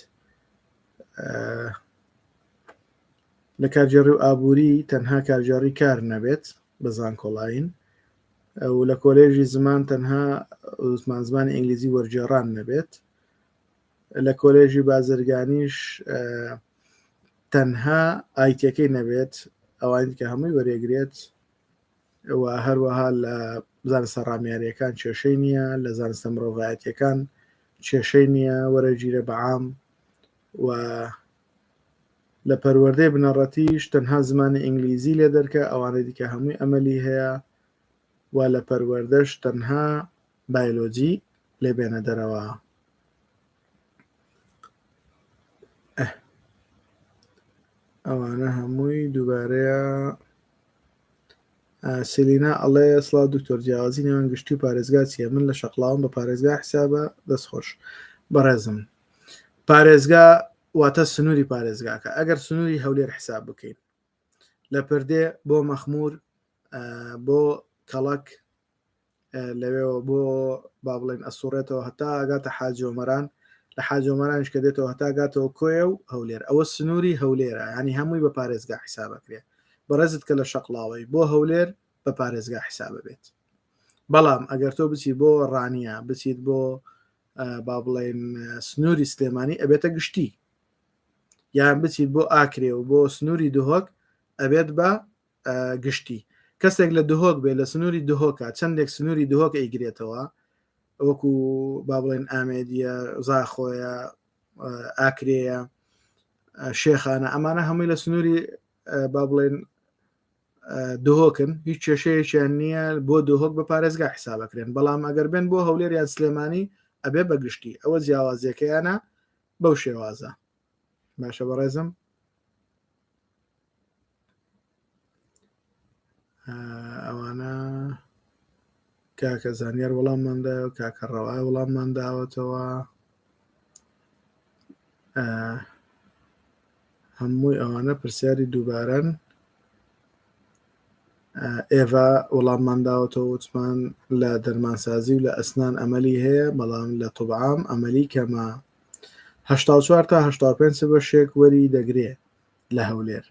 لە کارگێڕی و ئابووری تەنها کارگێڕی کار نەبێت بە زانکۆلاین و لە کۆلێژی زمان تەنها زمان زمانی ئینگلیزی وەرگێڕان نەبێت لە کۆلێژی بازرگانیش تەنها IT ەکەی نەبێت ئەوانی کە هەمووی وەرێگرێت و هەروەها لە زانستە ڕامیاریەکان کێشەی نییە لە زانستە مرۆڤایەتیەکان کێشەی نییە وەرەگیرە بەعام و لە پەروەردەی بنەڕەتیش تەنها زمانی ئینگلیزی لێ دەرکە ئەوانەی دیکە هەمووی ئەمەلی هەیە و لە پەروەردەش تەنها بایلۆجی لێ بێنە دەرەوە. ئه ئەوانە هەمووی دووبارەیە سلینا ئەڵێ سڵاو دکتۆر جیاوازی نێوان گشتی و پارێزگا چییە من لە شەقڵاوم بە پارێزگا حسابە دەستخۆش بەڕێزم پارێزگا واتە سنووری پارێزگاکە ئەگەر سنووری هەولێر حساب بکەین لە پردێ بۆ مەخمور بۆ کەڵک لەوێەوە بۆ با بڵێن ئەسوڕێتەوە هەتا ئەگاتە حاجۆمەران لە حاجۆمەرانش کە دێتەوە هەتا گاتەوە کۆیە و هەولێر ئەوە سنووری هەولێرە ینی هەمووی بە پارێزگا حیسابەکرێ بەڕێزت کە لە شەقڵاوەی بۆ هەولێر بە پارێزگا حیسابە بێت بەڵام ئەگەر تۆ بچی بۆ ڕانیە بچیت بۆ با بڵێن سنووری سلێمانی ئەبێتە گشتی یان بچیت بۆ ئاکرێ و بۆ سنووری دهۆک ئەبێت بە گشتی کەسێک لە دهۆک بێ لە سنووری دهۆکە چەندێک سنووری دهۆک ئەیگرێتەوە وەکو با بڵێن ئامێدیە زاخۆیە ئاکرێیە شێخانە ئەمانە هەمووی لە سنووری با بڵێن دهۆکن هیچ کێشەیەکیان نییە بۆ دهۆک بە پارێزگا حسابەکرێن بەڵام ئەگەر بێن بۆ هەولێر یان سلێمانی ئەبێ بە گشتی ئەوە جیاوازیەکەیانە بەو شێوازە. باشە بەڕێزم ئەوانە کاکە زانیار وەڵاممان دایەوە کاکە ڕەوای وەڵاممان داوەتەوە هەمووی ئەوانە پرسیاری دووبارەن ئێڤا وەڵاممان داوەتەوە وتمان لە دەرمانسازی و لە ئەسنان ئەمەلی هەیە بەڵام لە طبعام ئەمەلی کەمە 84 تا 85 بەشێک وەری دەگرێ لە هەولێر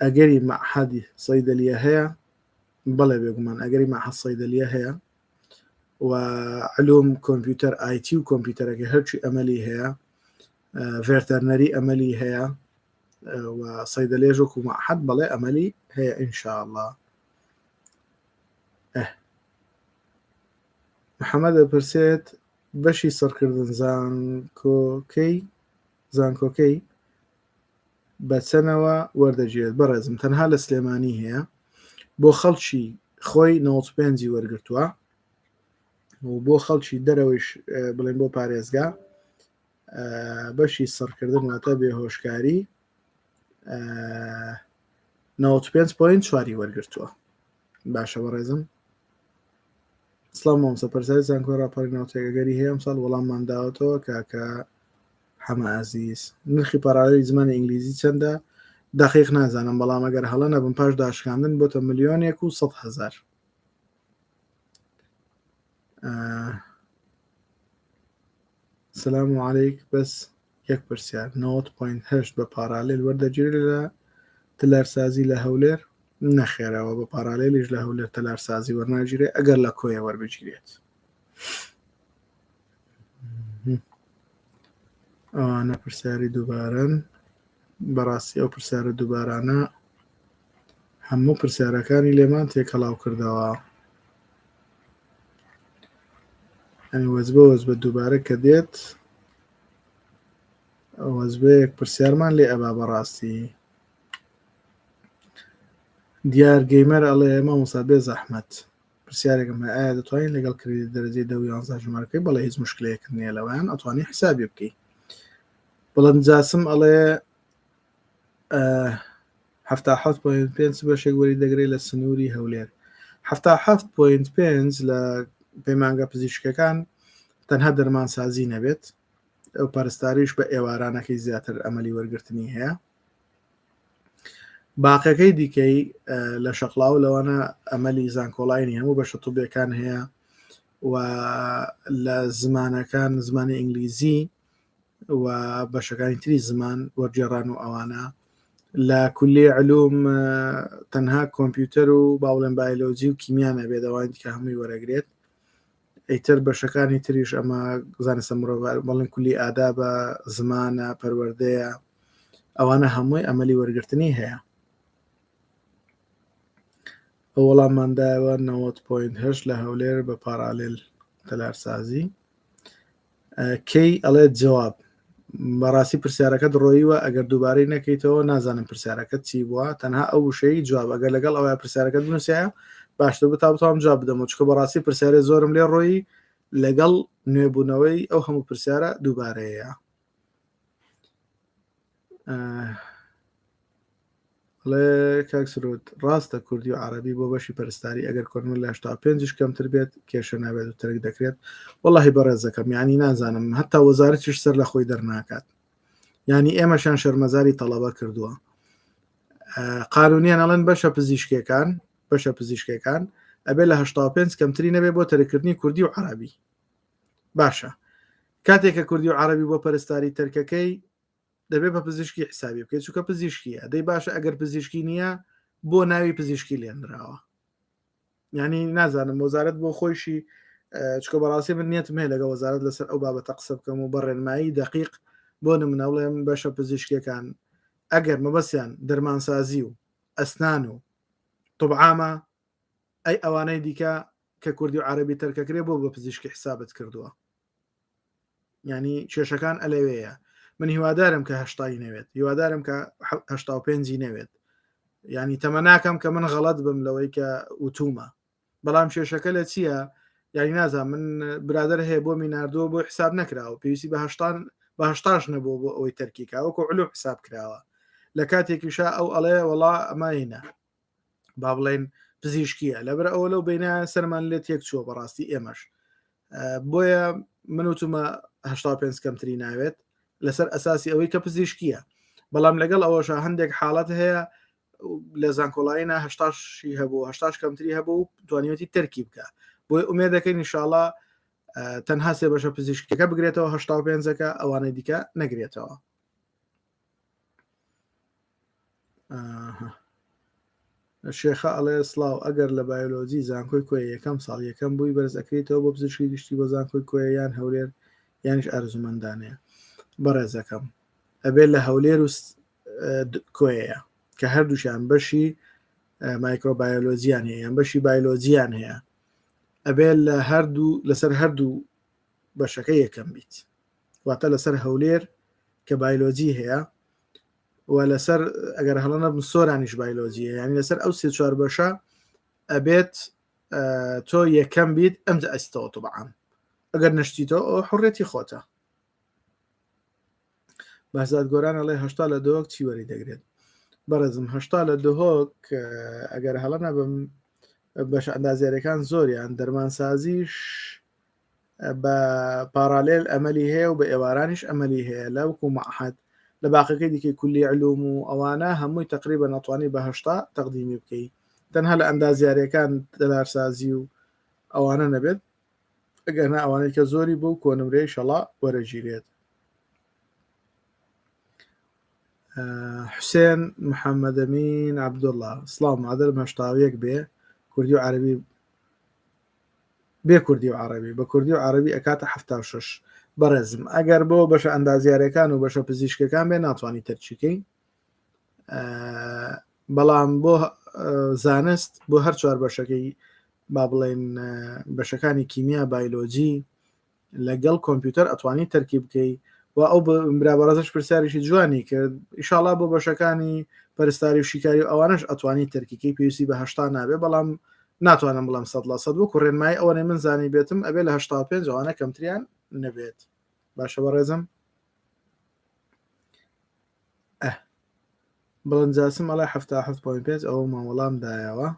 ئەگەری مەعهەدی صەیدەلیە هەیە؟ بەڵێ بێگومان ئەگەری مەعهەد صەیدەلیە هەیە و علوم کۆمپیوتەر ئایتی و کۆمپیوتەرەکە هەرچی ئەمەلی هەیە ڤێرتەرنەری ئەمەلی هەیە و صەیدەلێژ وەکو مەعهەد بەڵێ ئەمەلی هەیە ئینشاءاللە ئه محەممەد دەپرسێت بەشی سڕکردن زانکۆکەی زانکۆکەی بە چەنەوە وەردەگیرێت بەڕێزم تەنها لە سلێمانی هەیە بۆ خەڵکی خۆی 95 ی وەرگتووە و بۆ خەڵکی دەرەوەیش بڵێن بۆ پارێزگا بەشی سڕکردن واتە بێهۆشکاری 95 point چواری وەرگتووە باشە بەڕێزم سڵاو مامۆستا پرسیاری زانکۆی ڕاپەڕین ناوچەی ئەگەری هەیە ئەمساڵ وەڵاممان داوەتەوە کاکە حەمە ئازیز نرخی پارالێلی زمانی ئینگلیزی چەندە دقیق نازانم بەڵام ئەگەر هەڵە نەبم پاش داشکاندن بۆتە ملیۆنێک و 100 هەزار سلام علیک بەس یەک پرسیار 90.8 بە پارالێل وەردەگیرێت لە تەلارسازی لە هەولێر؟ نەخێرەوە بە پارالێلیش لە هەولێر تەلارسازی وەرناگیرێت ئەگەر لە کۆیە وەربگیرێت. ئەوانە پرسیاری دووبارەن بەڕاستی ئەو پرسیارە دووبارانە هەموو پرسیارەکانی لێمان تێکەڵاو کردەوە ئەنی وەزبە وەزبە دووبارە کە دێت وەزبەیەک پرسیارمان لێ ئەبا بەڕاستی دیار گەیمەر ئەڵێ مامۆستا بێ زەحمەت پرسیارێکم هەیە ئایا دەتوانین لەگەڵ کریدی دەرەجەی دە و یانزە ژمارەکەی بەڵێ هیچ مشکلەیەکت نییە لەوەیان ئەتوانی حسابی بکەی بەڵام جاسم ئەڵێ 77.5 بەشێک وەری دەگرێت لە سنووری هەولێر 77.5 لە پەیمانگە پزیشکەکان تەنها دەرمانسازی نەبێت ئەو پەرستاریش بە ئێوارانەکەی زیاتر ئەمەلی وەرگرتنی هەیە باقەکەی دیکەی لە شەقڵاو لەوانە ئەمەلی زانکۆڵاینی هەموو بەشە طبیەکان هەیە و لە زمانەکان زمانی ئینگلیزی و بەشەکانی تری زمان وەرگێڕان و ئەوانە لە کولی علوم تەنها کۆمپیوتەر و باوڵێن بایلۆجی و کیمیا نەبێت ئەوانی دیکە هەمووی وەرەگرێت ئیتر بەشەکانی تریش ئەمە زانستە مرۆڤ بەڵێن کولی ئادابە زمانە پەروەردەیە ئەوانە هەمووی ئەمەلی وەرگرتنی هەیە ئەو وەڵاممان دایەوە 90.8 لە هەولێر بە پارالێل تەلارسازی کەی ئەڵێت جواب بەڕاستی پرسیارەکەت ڕۆیوە ئەگەر دووبارەی نەکەیتەوە نازانم پرسیارەکەت چی بووە تەنها ئەو وشەی جواب ئەگەر لەگەڵ ئەوە پرسیارەکەت بنووسایە باشتر بوو تا بتوانم جواب بدەمەوە چونکە بەڕاستی پرسیارێ زۆرم لێ ڕۆیی لەگەڵ نوێبوونەوەی ئەو هەموو پرسیارە دووبارەیە ئەڵێ کاک سرود ڕاستە کوردی و عەرەبی بۆ بەشی پەرستاری ئەگەر کۆنمرە لە 85 یش کەمتر بێت کێشە نابێت و تەرک دەکرێت وەڵاهی بەڕێزەکەم یعنی نازانم هەتا وەزارەتیش سەر لە خۆی دەرناکات یعنی ئێمەشان شەرمەزاری تەڵەبە کردووە قانونیان ئەڵێن بەشە پزیشکەکان بەشە پزیشکەکان ئەبێ لە 85 کەمتری نەبێ بۆ تەرکردنی کوردی و عەربی باشە کاتێک کە کوردی و عەربی بۆ پەرستاری تەرکەکەی دەبێت بە پزیشکی حسابی بکەیت چونکە پزیشکیە دەی باشە ئەگەر پزیشکی نییە بۆ ناوی پزیشکی لێنراوە ینی نازانم وەزارەت بۆ خۆیشی چکە بەڕاستی من نیەتم هەیە لەگە وەزارەت لەسەر ئەو بابەتە قسە بکەم و بە ڕێنمایی دقیق بۆ نمونە بڵێم بەشە پزیشکیەکان ئەگەر مەبەستیان دەرمانسازی و ئەسنان و طبعامە ئەی ئەوانەی دیکە کە کوردی و عەربی تەرکەکرێ بۆ بە پزیشکی حسابت کردووە ینی کێشەکان ئەلەوەیە من هیوادارم کە هەشتای نەوێت هیوادارم کە هەشتا و پێنجی نەوێت ینی تەمەناکەم کە من غەڵت بم لەوەی کە وتومە بەڵام کێشەکە لە چییە یاری نازان من برادر هەیە بۆ میناردووە بۆ حساب نەکراوە پێویستی بە هەشتان. بە هەشتاش نەبووە بۆ ئەوەی تەرکی کا وەکو علوم حساب کراوە لە کاتێکیشا ئەو ئەڵێ وەڵا ئەماینە با بڵێن پزیشکیە لەبەر ئەوە لەو بینە سەرمان لێ تێک چووە بەڕاستی ئێمەش بۆیە من وتومە 85 کەمتری ناوێت لەسەر ئەساسی ئەوەی کە پزیشکیە بەڵام لەگەڵ ئەوەشە هەندێک حاڵەت هەیە لە زانکۆڵاینا هەشتاشی هەبوو هەشتاش کەمتری هەبوو توانیوەتی تەرکی بکە بۆی ئومێ دەکەین ئینشاڵا تەنها سێ بەشە پزیشکەکە بگرێتەوە هەشتا و پێنجەکە ئەوانەی دیکە نەگرێتەوە شێخە ئەڵێ سڵاو ئەگەر لە بایۆلۆجی زانکۆی کۆیە یەکەم ساڵ یەکەم بووی بەرز ئەکریتەوە بۆ پزیشکی گشتی بۆ زانکۆی کۆیە یان هەولێر یانیش ئارزومەندانەیە بەڕێزەکەم ئەبێ لە هەولێر و کۆیەیە کە هەردووشیان بەشی مایکرۆبایۆلۆجیان هەیە یان بەشی بایلۆجیان هەیە ئەبێ لە هەردوو لەسەر هەردوو بەشەکە یەکەم بیت واتە لەسەر هەولێر کە بایلۆجی هەیە و لەسەر ئەگەر هەڵە نەبم سۆرانیش بایلۆجی هەیە یعنی لەسەر ئەو سێ چوار بەشە ئەبێت تۆ یەکەم بیت ئەمجا ئەستەوە طبعا ئەگەر نەشتیتەوە ئەو حڕێتی خۆتە بەهزاد گۆران ئەڵێ هەشتا لە دهۆک چی وەری دەگرێت بەڕێزم هەشتا لە دهۆک ئەگەر هەڵە نەبم بەش ئەندازیارەکان زۆریان دەرمانسازیش بە پارالێل ئەمەلی هەیە و بە ئێوارانیش ئەمەلی هەیە لە وەکو معهد لە باقەکەی دیکەی کولی علوم و ئەوانە هەمووی تقریبا ناتوانانی بە هەشتا تەقدیمی بکەی تەنها لە ئەندازیارەکان دەلارسازی و ئەوانە نەبێت ئەگەرنا ئەوانەی کە زۆری بۆ کۆنمرەی شەڵا وەرەگیرێت. حوسێن محەممەدەمین عەبدوڵڵا سڵاو معدەلم 81 بێ کوردی و عەرەبی بێ کوردی و عەرەبی بە کوردی و عەرەبی ئەکاتە 76 بەڕێزم ئەگەر بۆ بەشە ئەندازیارەکان و بەشە پزیشکەکان بێ ناتوانانی تەرچیکەی بەڵام بۆ زانست بۆ هەر چوار بەشەکەی با بڵێن بەشەکانی کیمیا بایلۆجی لەگەڵ کۆمپیوتەر ئەتوانی تەرکی بکەی و ئەو برا بەڕێزش پرسیارێکی جوانی کرد ئیشاڵا بۆ بەشەکانی پەرستاری و شیکاری و ئەوانش ئەتوانی تەرکیکەی پێویستی بە هەشتا نابێ بەڵام ناتوانم بڵام سەد لە سەد وەکو ڕێنمایی ئەوەنەی من زانی بێتم ئەبێ لە هەشتا و پێنج ئەوانە کەمتریان نەبێت باشە بەڕێزم ئە بڵند جاسم ئەڵێ 77.5 ئەوەمان وەڵام دایەوە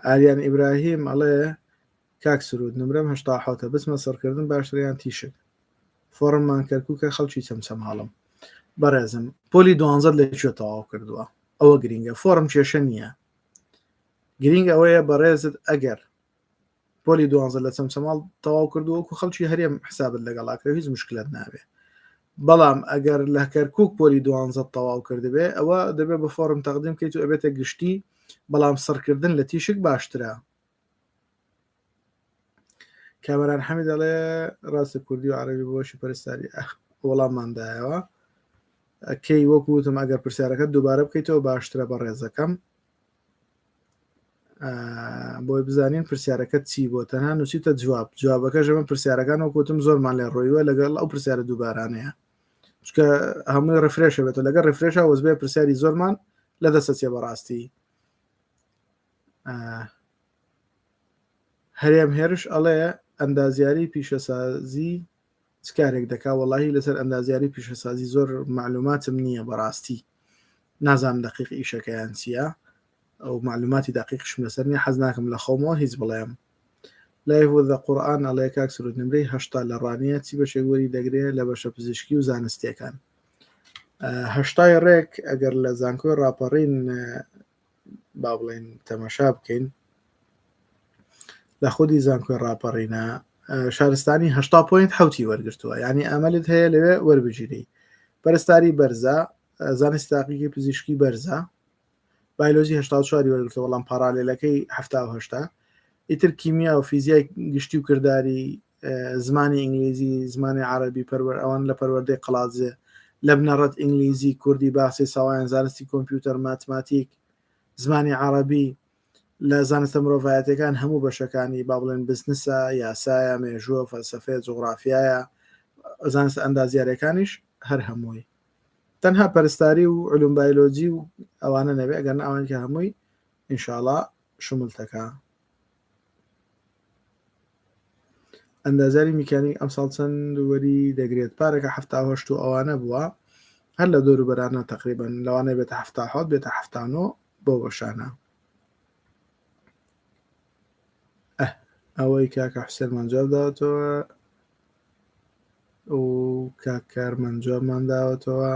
ئاریان ئیبراهیم ئەڵێ کاک سرود نمرەم هەشتا حەوتە بچمە سڕکردن باشترە یان تیشک فۆڕممان کەرکوکە خەڵکی چەمچەماڵم بەڕێزم پۆلی دوانزەت لە کوێ تەواو کردووە ئەوە گرینگە فۆڕم کێشە نییە گرینگ ئەوەیە بەڕێزت ئەگەر پۆلی دوانزە لە چەمچەماڵ تەواو کردووە وەکو خەڵکی هەرێم حسابت لەگەڵا کرێ هیچ مشکلت نابێ بەڵام ئەگەر لە کەرکک پۆلی دوانزە تەواو کردبێ ئەوە دەبێ بە فۆرم تەقدیم بکەیت و ئەبێتە گشتی بەڵام سڕکردن لە تیشک باشترە کامەران حەمید دەڵێ ڕاستە کوردی و عەرەبی بۆشی پەرستاری ئەخ وەڵاممان دایەوە کەی وەکو وتم ئەگەر پرسیارەکە دووبارە بکەیتەوە باشترە بە ڕێزەکەم بۆی بزانین پرسیارەکە چی بۆ تەنها نووسیتە جواب جوابەکە ژەمە پرسیارەکان وەکوتم زۆرمان لێ ڕۆیوە لەگەڵ ئەو پرسیارە دووبارانەیە چکە هەمووی ڕفرێشە بێتەوە لەگەڵ ڕفرێشە وەزبێ پرسیاری زۆرمان لە دەستە چێ بەڕاستی هەرێم هێرش ئەڵێ ئەندازیاری پیشەسازی چ کارێک دەکا وەڵاهی لەسەر ئەندازیاری پیشەسازی زۆر معلوماتم نییە بەڕاستی نازانم دەقیق ئیشەکەیان چییە ئەو معلوماتی دەقیقشم لەسەر نییە حەز ناکەم لە خۆمەوە هیچ بڵێم لایف وذ قورئان ئەڵێ کاک سرود نمرەی هەشتا لە ڕانیە چی بەشێک وەری دەگرێ لە بەشە پزیشکی و زانستیەکان هەشتای ڕێک ئەگەر لە زانکۆی ڕاپەڕین با بڵێن تەمەشا بکەین لە خودی زانکۆی ڕاپەڕینە شارستانی هشتا point حوتی وەرگتووە ینی ئەمەلت هەیە لەوێ وەربگیری پەرستاری بەرزە زانست تاقیکی پزیشکی بەرزە بایلۆجی 84 وەرگتووە بەڵام parallel ەکەی هەشتا ئیتر کیمیا و فیزیای گشتی و کرداری زمانی ئینگلیزی زمانی عربی پەروەر ئەوان لە پەروەردەی قەڵادزێ لە بنەڕەت ئینگلیزی کوردی باسی ساوایان زانستی کۆمپیوتەر ماتماتیک زمانی عربی لە زانستە مرۆڤایەتەکان هەموو بەشەکانی با بڵێن بزنسە یاسایە مێژووە فەلسەفەیە جوغرافیایە زانستە ئەندازیارەکانیش هەر هەمووی تەنها پەرستاری و علوم بایلۆجی و ئەوانە نەبێ ئەگەر ئەوان کە هەمووی ئینشاڵا شمولتەکە. ئەندازیاری میکانیک ئەمساڵ چەند وەری دەگرێت؟ پارەکە 78 و ئەوانە بووە هەر لە دۆر و بەرانە تقریبا لەوانەیە بێتە 77 بێتە 79 بۆ بەشانە ئە ئەوەی کاکە حوسێنمان جواب داوەتەوە و کاک کارمان جوابمان داوەتەوە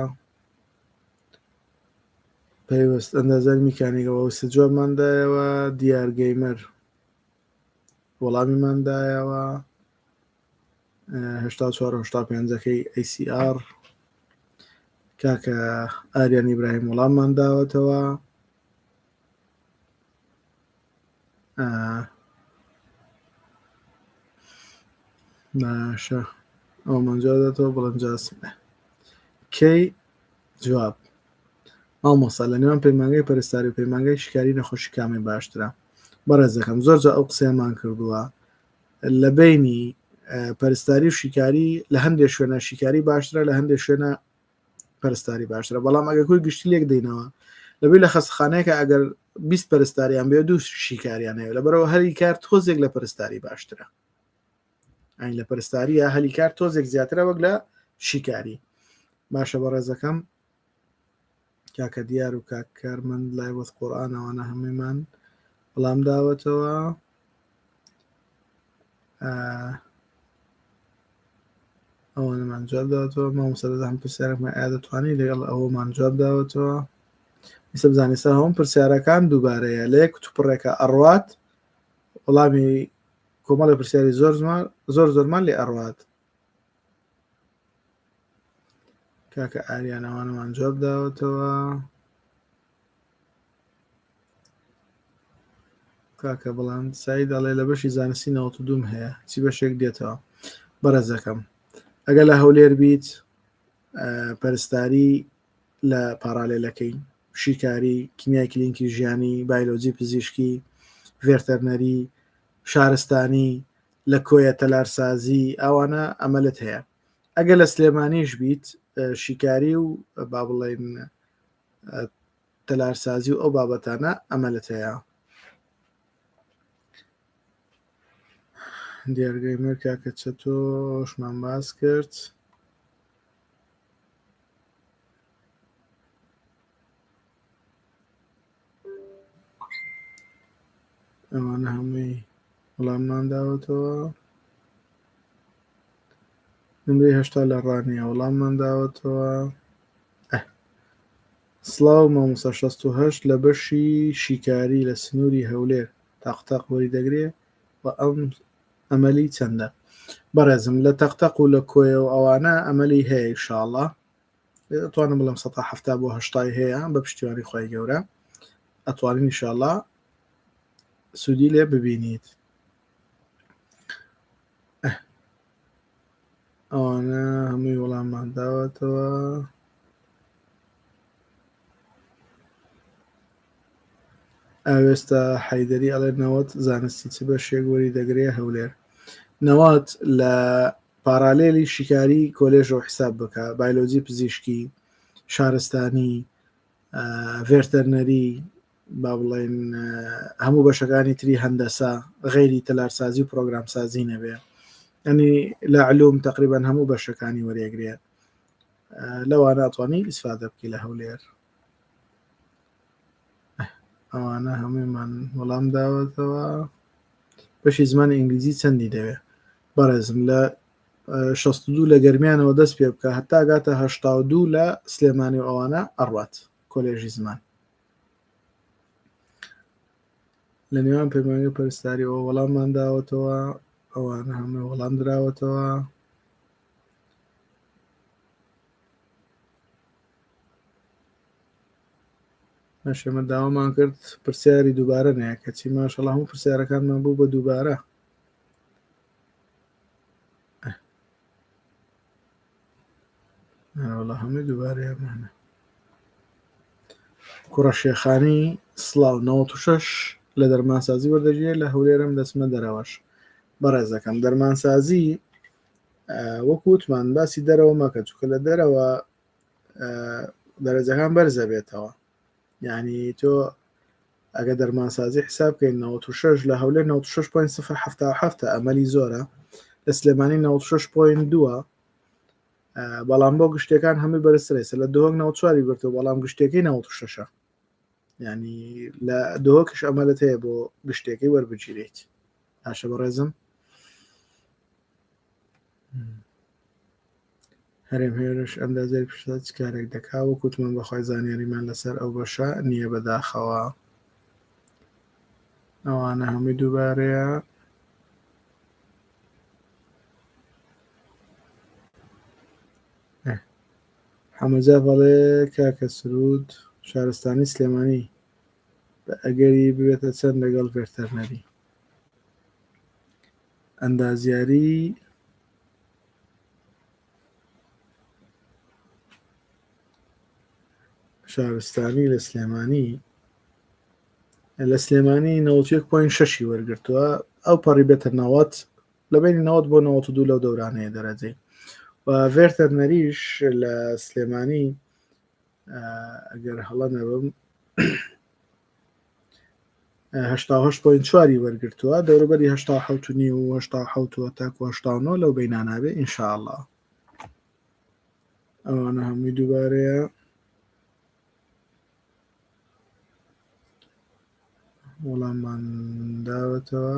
پەیوەست ئەندازیاری میکانیکەوە وسە جوابمان دایەوە دیار گەیمەر وەڵامیمان دایەوە هشتا چوار هشتا پێنجەکەی ACR کاکە ئاریان ئیبراهیم وەڵاممان داوەتەوە باشە ئەومان جواب داتەوە بڵێم جاسم کەی جواب مامۆستا لە نێوان پەیمانگای پەرستاری و پەیمانگای شکاری نەخۆشی کامی باشترە بەڕێزەکەم زۆر جا ئەو قسەیەمان کردووە لە بینی پەرستاری و شیکاری لە هەندێک شوێنە شیکاری باشترە لە هەندێک شوێنە پەرستاری باشترە بەڵام ئەگەر کۆی گشتی لێک دەینەوە لەبێ لە خەستخانەیەکە ئەگەر 20 پەرستاریان بێ دوو شیکاریان هەیە لەبەرەوە هەری کار تۆزێک لە پەرستاری باشترە ئەین لە پەرستاریە هەلی کار تۆزێک زیاترە وەک لە شیکاری باشە بەڕێزەکەم کاکە دیار و کاک کارمەند لای وەت قورآن ئەوانە هەموویمان وەڵام داوەتەوە ئەوانەمان جواب داوەتەوە مامۆستا دەزانم پرسیارێکمان ئایا دەتوانی لەگەڵ ئەوەمان جواب داوەتەوە ئیستا بزانانی سەر هەموو پرسیارەکان دووبارەیە لە یەک کوتوپڕێکە ئەڕوات وەڵامی کۆمەڵی پرسیاری زۆر زۆر زۆرمان لێ ئەڕوات کاکە ئاریان ئەوانەمان جواب داوەتەوە کاکە بەڵام سعید ئەڵێ لە بەشی زانستی 92 هەیە چی بەشێک دێتەوە بەڕێزەکەم ئەگەر لە هەولێر بیت پەرستاری لە پاڕالێلەکەی شیکاری کیمیای کلینکی ژیانی بایلۆجی پزیشکی ڤێرتەرنەری شارستانی لە کۆیە تەلارسازی ئەوانە ئەمەلت هەیە ئەگەر لە سلێمانیش بیت شیکاری و با بڵێن تەلارسازی و ئەو بابەتانە ئەمەلت هەیە دیارگەی مەر کاکە چەتۆشمان باس کرد ئەوانە هەمووی وەڵاممان داوەتەوە نمرەی هەشتا لە ڕانیە وەڵاممان داوەتەوە سڵاو مامۆستا 68 لە بەشی شیکاری لە سنووری هەولێر تاقتاق وەری دەگرێ و ئەم ئەمەلی چەندە بەڕێزم لە تەقتەق و لە کۆیە و ئەوانە ئەمەلی هەیە ئیشاڵە ئەتوانم بڵێم 170 بۆ هەشتای هەیە بە پشتیوانی خی گەورە ئەتوانین ئیشاڵە سوودی لێ ببینیت ئەوانە هەمووی وەڵاممان داوەتەوە ئاوێستا حەیدەری ئەڵێ نەوەت زانستی چ بەشێک وەری دەگرێ هەولێر نەوەت لە پارالێلی شیکاری کۆلێژەوە حساب بکە بایلۆجی پزیشکی شارستانی ڤێرتەرنەری با بڵێن هەموو بەشەکانی تری هەندەسە غەیری تەلارسازی و پرۆگرامسازی نەبێ ئەنی لە علوم تقریبان هەموو بەشەکانی وەرێگرێ لەوانە ئەتوانی ئیسفادە بکەی لە هەولێر ئەوانە هەموویمان وەڵام داوەتەوە بەشی زمانی ئینگلیزی چەندی دەوێ بەڕێزم لە 62 لە گەرمیانەوە دەست پێ بکە هەتا گاتە 82 لە سلێمانی و ئەوانە ئەڕوات کۆلێژی زمان لە نێوان پەیمانگە پەرستاری ئەوە وەڵاممان داوەتەوە ئەوانە هەموو وەڵام دراوەتەوە ئێمە داوامان کرد پرسیاری دووبارە نەیە کەچی ماشەڵا هەموو پرسیارەکانمان بوو بە دووبارە وەڵا هەمووی دووبارەیانە کوڕە شێخانی سڵاو 96 لە دەرمانسازی وەردەگیرێت لە هەولێرم دەچمە دەرەوەش بەڕێزەکەم دەرمانسازی وەکو وتمان باسی دەرەوە مەکە چونکە لە دەرەوە دەرەجەکان بەرزە بێتەوە یعنی تۆ ئەگە دەرمانسازی حساب بکەین 96 لە هەولێر 96.077 ئەمەلی زۆرە. لە سلێمانی 96.2 بەڵام بۆ گشتەکان هەمووی بەرزترێسە لە دهۆک 94 گرتو بەڵام گشتەکەی 96 ینی لە دهۆکش ئەمەلت هەیە بۆ گشتەکەی وەربگیریت باشە بەڕێزم هەرێم هێرش ئەندازیاری پیشەسازی چ کارێک دەکا وەک وتمان بەخوای زانیاریمان لەسەر ئەو بەشە نییە بەداخەوە ئەوانە هەمووی دووبارەیە حەمەجا بەڵێ کاکە سرود شارستانی سلێمانی بە ئەگەری ببێتە چەند لەگەڵ ڤێرتەرنەری ئەندازیاری شارستانی لە سلێمانی لە سلێمانی 91.6 وەرگتووە ئەو پەڕی بێتە 90 لە بینی 90 بۆ 92 لەو دەورانەیە دەرەجەی و ڤێرتەرنەریش لە سلێمانی ئەگەر هەڵە نەبم 88.4 ی وەرگرتووە دەوروبەری 87 و نیو و 87 و تاکو 89 لەو بینانابێ ئینشاءاللە ئەوانە هەمووی دووبارەیە وەڵاممان داوەتەوە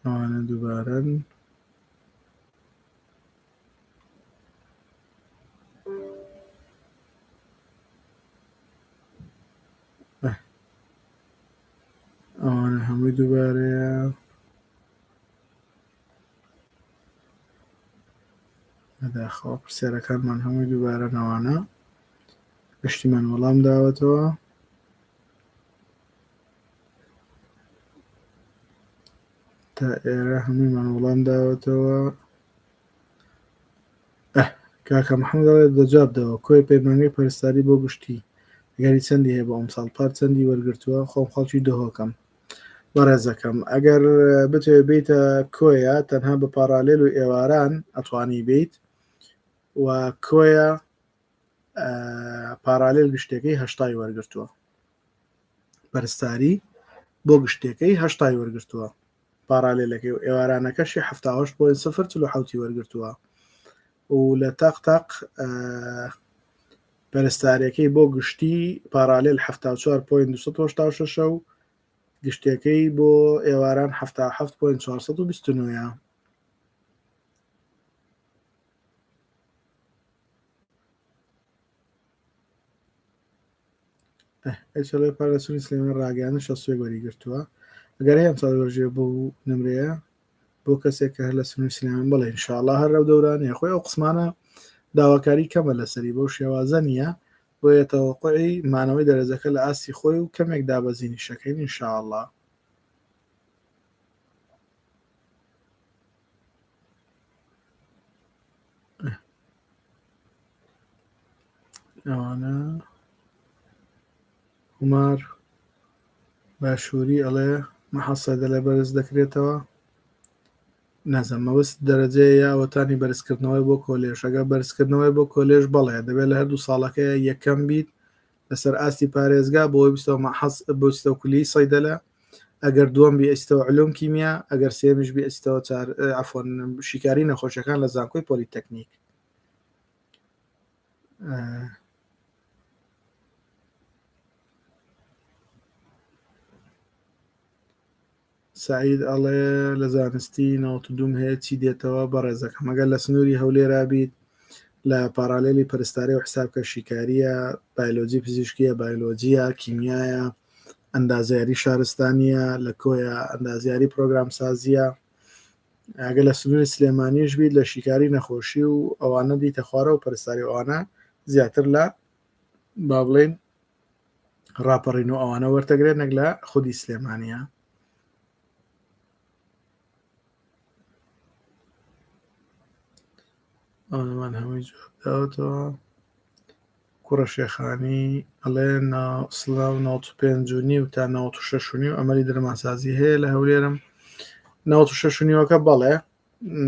ئەوانە دووبارەن. ئەوانە هەمووی دووبارەیە. بەداخەوە پرسیارەکانمان هەمووی دووبارە نەوانە گشتیمان وەڵام داوەتەوە. تا ئێرە هەموویمان وەڵام داوەتەوە کاکە محەممەد دەڵێت دەجواب دەوە کۆی پەیمانگەی پەرستاری بۆ گشتی گەری چەندی هەیە بۆ ئەمساڵ پار چەندی وەرگرتووە خۆم خەڵکی دهۆکەم بەڕێزەکەم ئەگەر بتەوێ بیتە کۆیە تەنها بە پاڕالێل و ئێواران ئەتوانی بیت و کۆیە پارالێل گشتەکەی هەشتای وەرگرتووە پەرستاری بۆ گشتەکەی هەشتای وەرگرتووە پارالێلەکەی و ئێوارانەکەشی 78.047 وەرگرتووە و لە تاق تاق پەرستارەکەی بۆ گشتی پارالێل 74.286 و گشتەکەی بۆ ئێواران 77.429 ئەچڵێ پارەسونی سلێمان ڕاگەیاندن 61 وەری گرتووە ئەگەر هەیە ئەمساڵ وەرژێ بۆ نمرەیە بۆ کەسێک کە هەر لە سنووری سلێمان بڵێ انشاءالله هەر ئەو دەورانەیە خۆی ئەو قسمانە داواکاری کەمە لەسەری بەو شێوازە نییە بۆیە تەوەقعی مانەوەی دەرەجەکە لە ئاستی خۆی و کەمێک دابەزینی شەکەین انشاءالله ئەوانە هومار باشووری ئەڵێ محەسەدە لە بەرز دەکرێتەوە نازم مەبەست دەرەجەیە یا ئەوەتانی بەرزکردنەوەی بۆ کۆلێژ ئەگەر بەرزکردنەوەی بۆ کۆلێژ بەڵێ دەبێت لە هەردوو ساڵەکەی یەکەم بیت لەسەر ئاستی پارێزگا بۆی بستەوە مەحەس بۆچتەوە کولی سەیدەلە ئەگەر دووەم بی ئەچیتەوە علوم کیمیا ئەگەر سێمیش بی ئەچیتەوە چار عەفوەن شیکاری نەخۆشیەکان لە زانکۆی پۆلیتەکنیک سعید ئەڵێ لە زانستی 92 هەیە چی دێتەوە بەڕێزەکەم ئەگەر لە سنووری هەولێرا بیت لە پارالێلی پەرستاری و حسابکە شیکاریە بایلۆجی پزیشکیە بایلۆجیە کیمیایە ئەندازیاری شارستانیە لە کۆیە ئەندازیاری پرۆگرامسازیە ئەگەر لە سنووری سلێمانیش بیت لە شیکاری نەخۆشی و ئەوانە دیتە خوارە و پەرستاری ئەوانە زیاتر لە با بڵێن ڕاپەڕین و ئەوانە وەرتەگرێت نەک لە خودی سلێمانە ئەوانەمان هەمووی جواب داوەتەوە کوڕە شێخانی ئەڵێ سڵاو 95 و نیو تا 96 و نیو ئەمەلی دەرمانسازی هەیە لە هەولێرم 96 و نیوەکە بەڵێ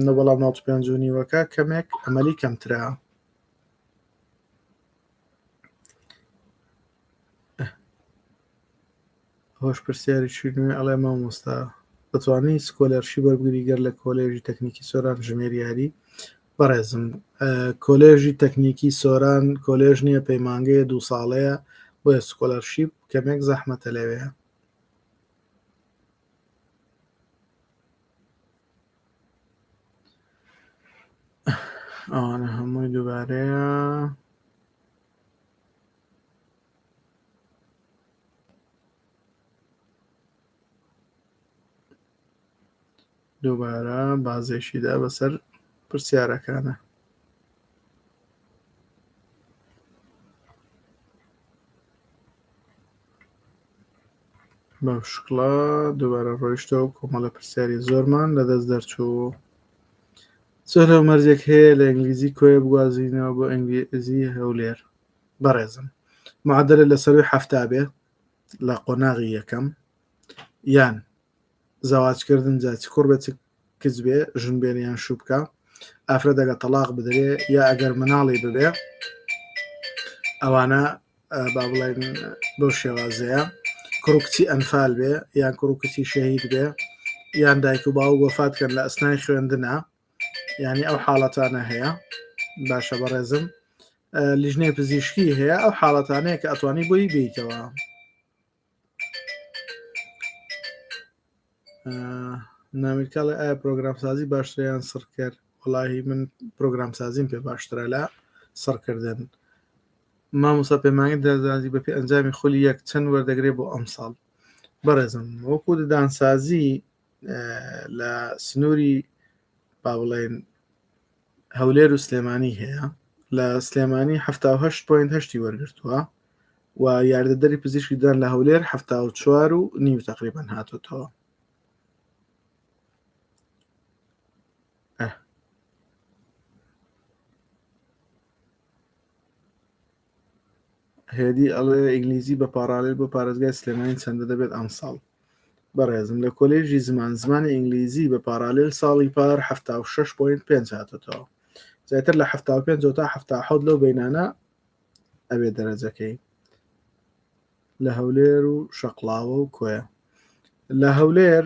نە بەڵام 95 و نیوەکە کەمێک ئەمەلی کەمترە. هۆش پرسیارێکی نوێ ئەڵێ مامۆستا دەتوانی scholarship وەربگری گەر لە کۆلێژی تەکنیکی سۆران ژمێریاری بەڕێزم کۆلێژی تەکنیکی سۆران کۆلێژ نییە پەیمانگەیە دوو ساڵەیە بۆیە scholarship کەمێک زەحمەتە لەوێ. ئەوانە هەمووی دووبارەیە. دووبارە بازێکیدا بەسەر پرسیارەکانە. بەم شکڵە دووبارە ڕۆیشتەوە کۆمەڵە پرسیاری زۆرمان لەدەست دەرچوو. چ مەرجێک هەیە لە ئینگلیزی کۆیە بگوازینەوە بۆ ئینگلیزی هەولێر؟ بەڕێزم معدلە لە سەروی حەفتا بێ لە قۆناغی یەکەم یان زەواجکردن جا چ کوڕ بێ چ کچ بێ ژن بێنێ یان شوو بکا ئافرەت ئەگەر تەلاق بدرێ یا ئەگەر مناڵی ببێ ئەوانە با بڵێن بەو شێوازەیە کوڕ و کچی ئەنفال بێ یان کوڕ و کچی شەهید بێ یان دایک و باوک وەفات کەن لە ئەسنای خوێندنە یعنی ئەو حاڵەتانە هەیە باشە بەڕێزم لیژنەی پزیشکی هەیە ئەو حاڵەتانەیە کە ئەتوانی بۆی بیتەوە نامیرکاڵێ ئایا پرۆگرامسازی باشترە یان سڕکەر وەڵاهی من پرۆگرامسازیم پێ باشترە لە سڕکردن مامۆستا پەیمانگەی ددانسازی بەپێی ئەنجامی خولی یەک چەند وەردەگرێ بۆ ئەمساڵ بەڕێزم وەکو ددانسازی لە سنووری با بڵێن هەولێر و سلێمانی هەیە لە سلێمانی 1970 وەرگرتووە و یاریدەدەری پزیشکی ددان لە هەولێر 74 و نیو تقریبان هاتوتەوە هێدی ئەڵێ ئینگلیزی بە parallel بۆ پارێزگای سلێمانی چەندە دەبێت ئەمساڵ بەڕێزم لە کۆلێژی زمان زمانی ئینگلیزی بە parallel ساڵی پار 76.5 هاتۆتەوە زیاتر لە 75 تا 77 لەو بینانە ئەبێ دەرەجەکەی لە هەولێر و شەقڵاوە و کۆیە لە هەولێر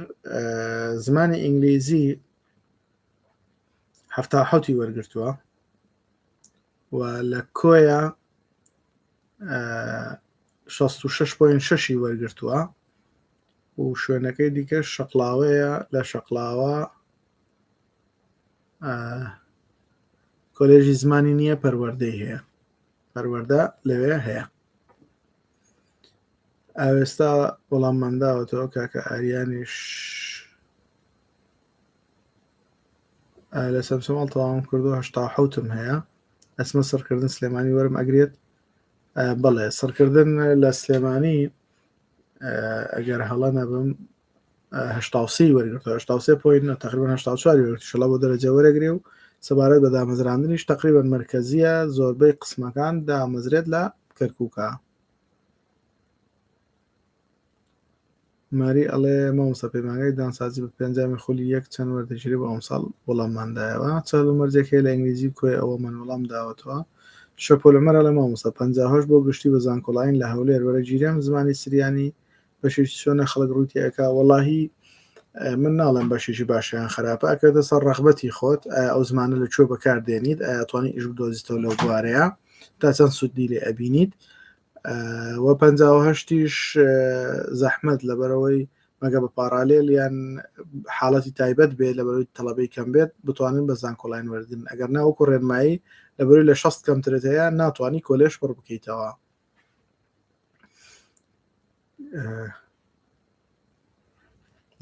زمانی ئینگلیزی 77 وەرگرتووە و لە کۆیە 66.6 وەرگرتووە و شوێنەکەی دیکە شەقلاوەیە لە شەقلاوە کۆلێژی زمانی نییە پەروەردەی هەیە پەروەردە لەوێ هەیە ئاوێستا وەڵاممان داوەتەوە کاکە ئاریانیش لە سەمسەماڵ تەواوم کردو 87م هەیە ئەسمە سڕکردن سلێمانی وەرم ئەگرێت بەڵێ سڕکردن لە سلێمانی ئەگەر هەڵە نەبم 83 وەرگرتووە 83 point تقریبا 84 وەرگرتووە شڵە بۆ دەرەجە وەرەگرێ و سەبارەت بە دامەزراندنیش تقریبا مەرکەزیە زۆربەی قسمەکان دامەزرێت لە کەرکووکە ماری ئەڵێ مامۆستا پەیمانگای دانسازی بە پێنجامی خولی یەک چەند وەردەگیرێ بۆ ئەمساڵ وەڵاممان دایەوە چەند مەرجێک هەیە لە ئینگلیزی کۆی ئەوە من وەڵام داوەتەوە شەپۆل عومەر ئەڵێ مامۆستا 58 بۆ گشتی بە زانکۆلاین لە هەولێر وەرەگیرێم زمانی سریانی بەشێکی چۆنە خەڵک ڕووی تێئەکا وەڵاهی من ناڵێم بەشێکی باشە یان خراپە ئەکەوێتە سەر ڕەغبەتی خۆت ئایا ئەو زمانە لە کوێ بەکار دێنیت ئایا توانی ئیش بدۆزیتەوە لەو بوارەیە تا چەند سوودی لێ ئەبینیت و 58یش زەحمەت لەبەرەوەی مەگە بە parallel یان حاڵەتی تایبەت بێت لەبەرەوەی تەڵەبەی کەم بێت بتوانن بە زانکۆلاین وەردن ئەگەر ناوەکو ڕێنمایی لەبەرەوەی لە 60 کەمترت هەیە ناتوانانی کۆلێژ پڕ بکەیتەوە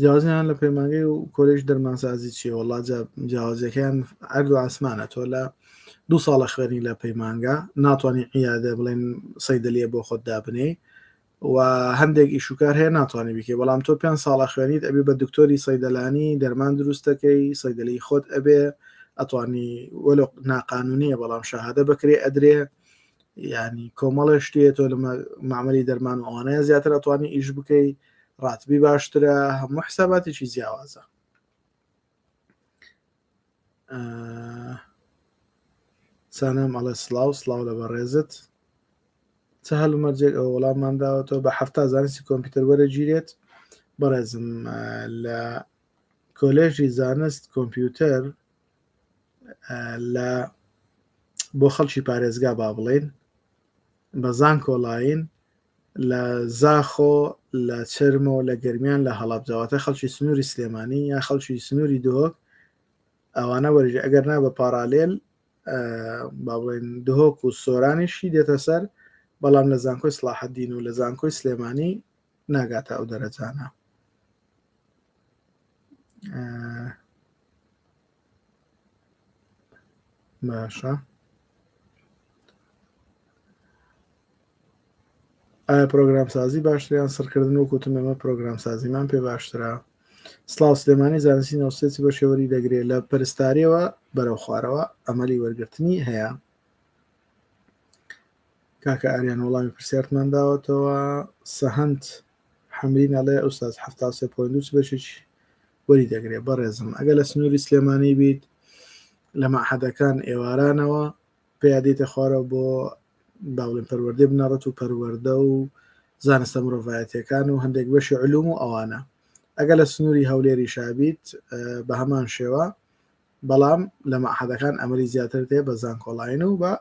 جیاوازیان لە پەیمانگەی و کۆلێژ دەرمانسازی چییە وەڵا جیاوازیەکەیان عەرد و ئاسمانە تۆ لە دوو ساڵە خوێنی لە پەیمانگا ناتوانانی عیادە بڵێن سەیدەلیە بۆ خۆت دابنێ و هەندێک ئیشوکار هەیە ناتوانانی بکەی بەڵام تۆ پێ ساڵە خوێنیت ئەبێ بە دکتۆری سەیدەلانی دەرمان دروستەکەی سەیدەلی خۆت ئەبێ ئەتوانی وەلو ناقانونیە بەڵام شەهادە بکرێ ئەدرێ ینی کۆمەڵێ شتێ تۆ لە معمەلی دەرمان و ئەوانەیە زیاتر ئەتوانی ئیش بکەی ڕاتبی باشترە هەموو حساباتێکی جیاوازە سانام ئەڵێ سلااو سلااو لە بەڕێزت. چ هەلومەرجێک ئەوە وەڵاممان داوەتەوە بە هەفتا زانستی کۆمپیوتەر وەرەگیرێت بەڕێزم لە کۆلێژی زانست کۆمپیوتەر لە بۆ خەڵکی پارێزگا با بڵێین بە زانکۆلاین لە زاخۆ لە چرمۆ لە گەرمیان لە هەڵەبجەواتە خەڵکی سنووری سلێمانی یا خەڵکی سنووری دهۆک ئەوانە وەرژ ئەگەر نا بە پارالێل با بڵێن دهۆک و سۆرانیشی دێتە سەر بەڵام لە زانکۆی سڵاحەدین و لە زانکۆی سلێمانی ناگاتە ئەو دەرەجانە باشە ئایا پرۆگرامسازی باشترە یان سڕکردن وەک وتم ئێمە پرۆگرامسازیمان پێ باشترە سڵاو سلێمانی زانستی نەوسێتی بە شێوەری دەگرێت لە پەرستاریەوە بەرەو خوارەوە ئەمەلی وەرگرتنی هەیە کاکە ئاریان وەڵامی پرسیارتمان داوەتەوە سەهند حەمرین ئەڵێ ئوستاز 73 point چ بەشێکی وەری دەگرێ بەڕێزم ئەگەر لە سنووری سلێمانی بیت لە مەعهەدەکان ئێوارانەوە پێیا دێتە خوارەوە بۆ با بڵێن پەروەردەی بنەڕەت و پەروەردە و زانستە مرۆڤایەتیەکان و هەندێک بەشی علوم و ئەوانە ئەگەر لە سنووری هەولێری شابیت بە هەمان شێوە بەڵام لە مەعهەدەکان ئەمەلی زیاتر دێ بە زانکۆڵاین و بە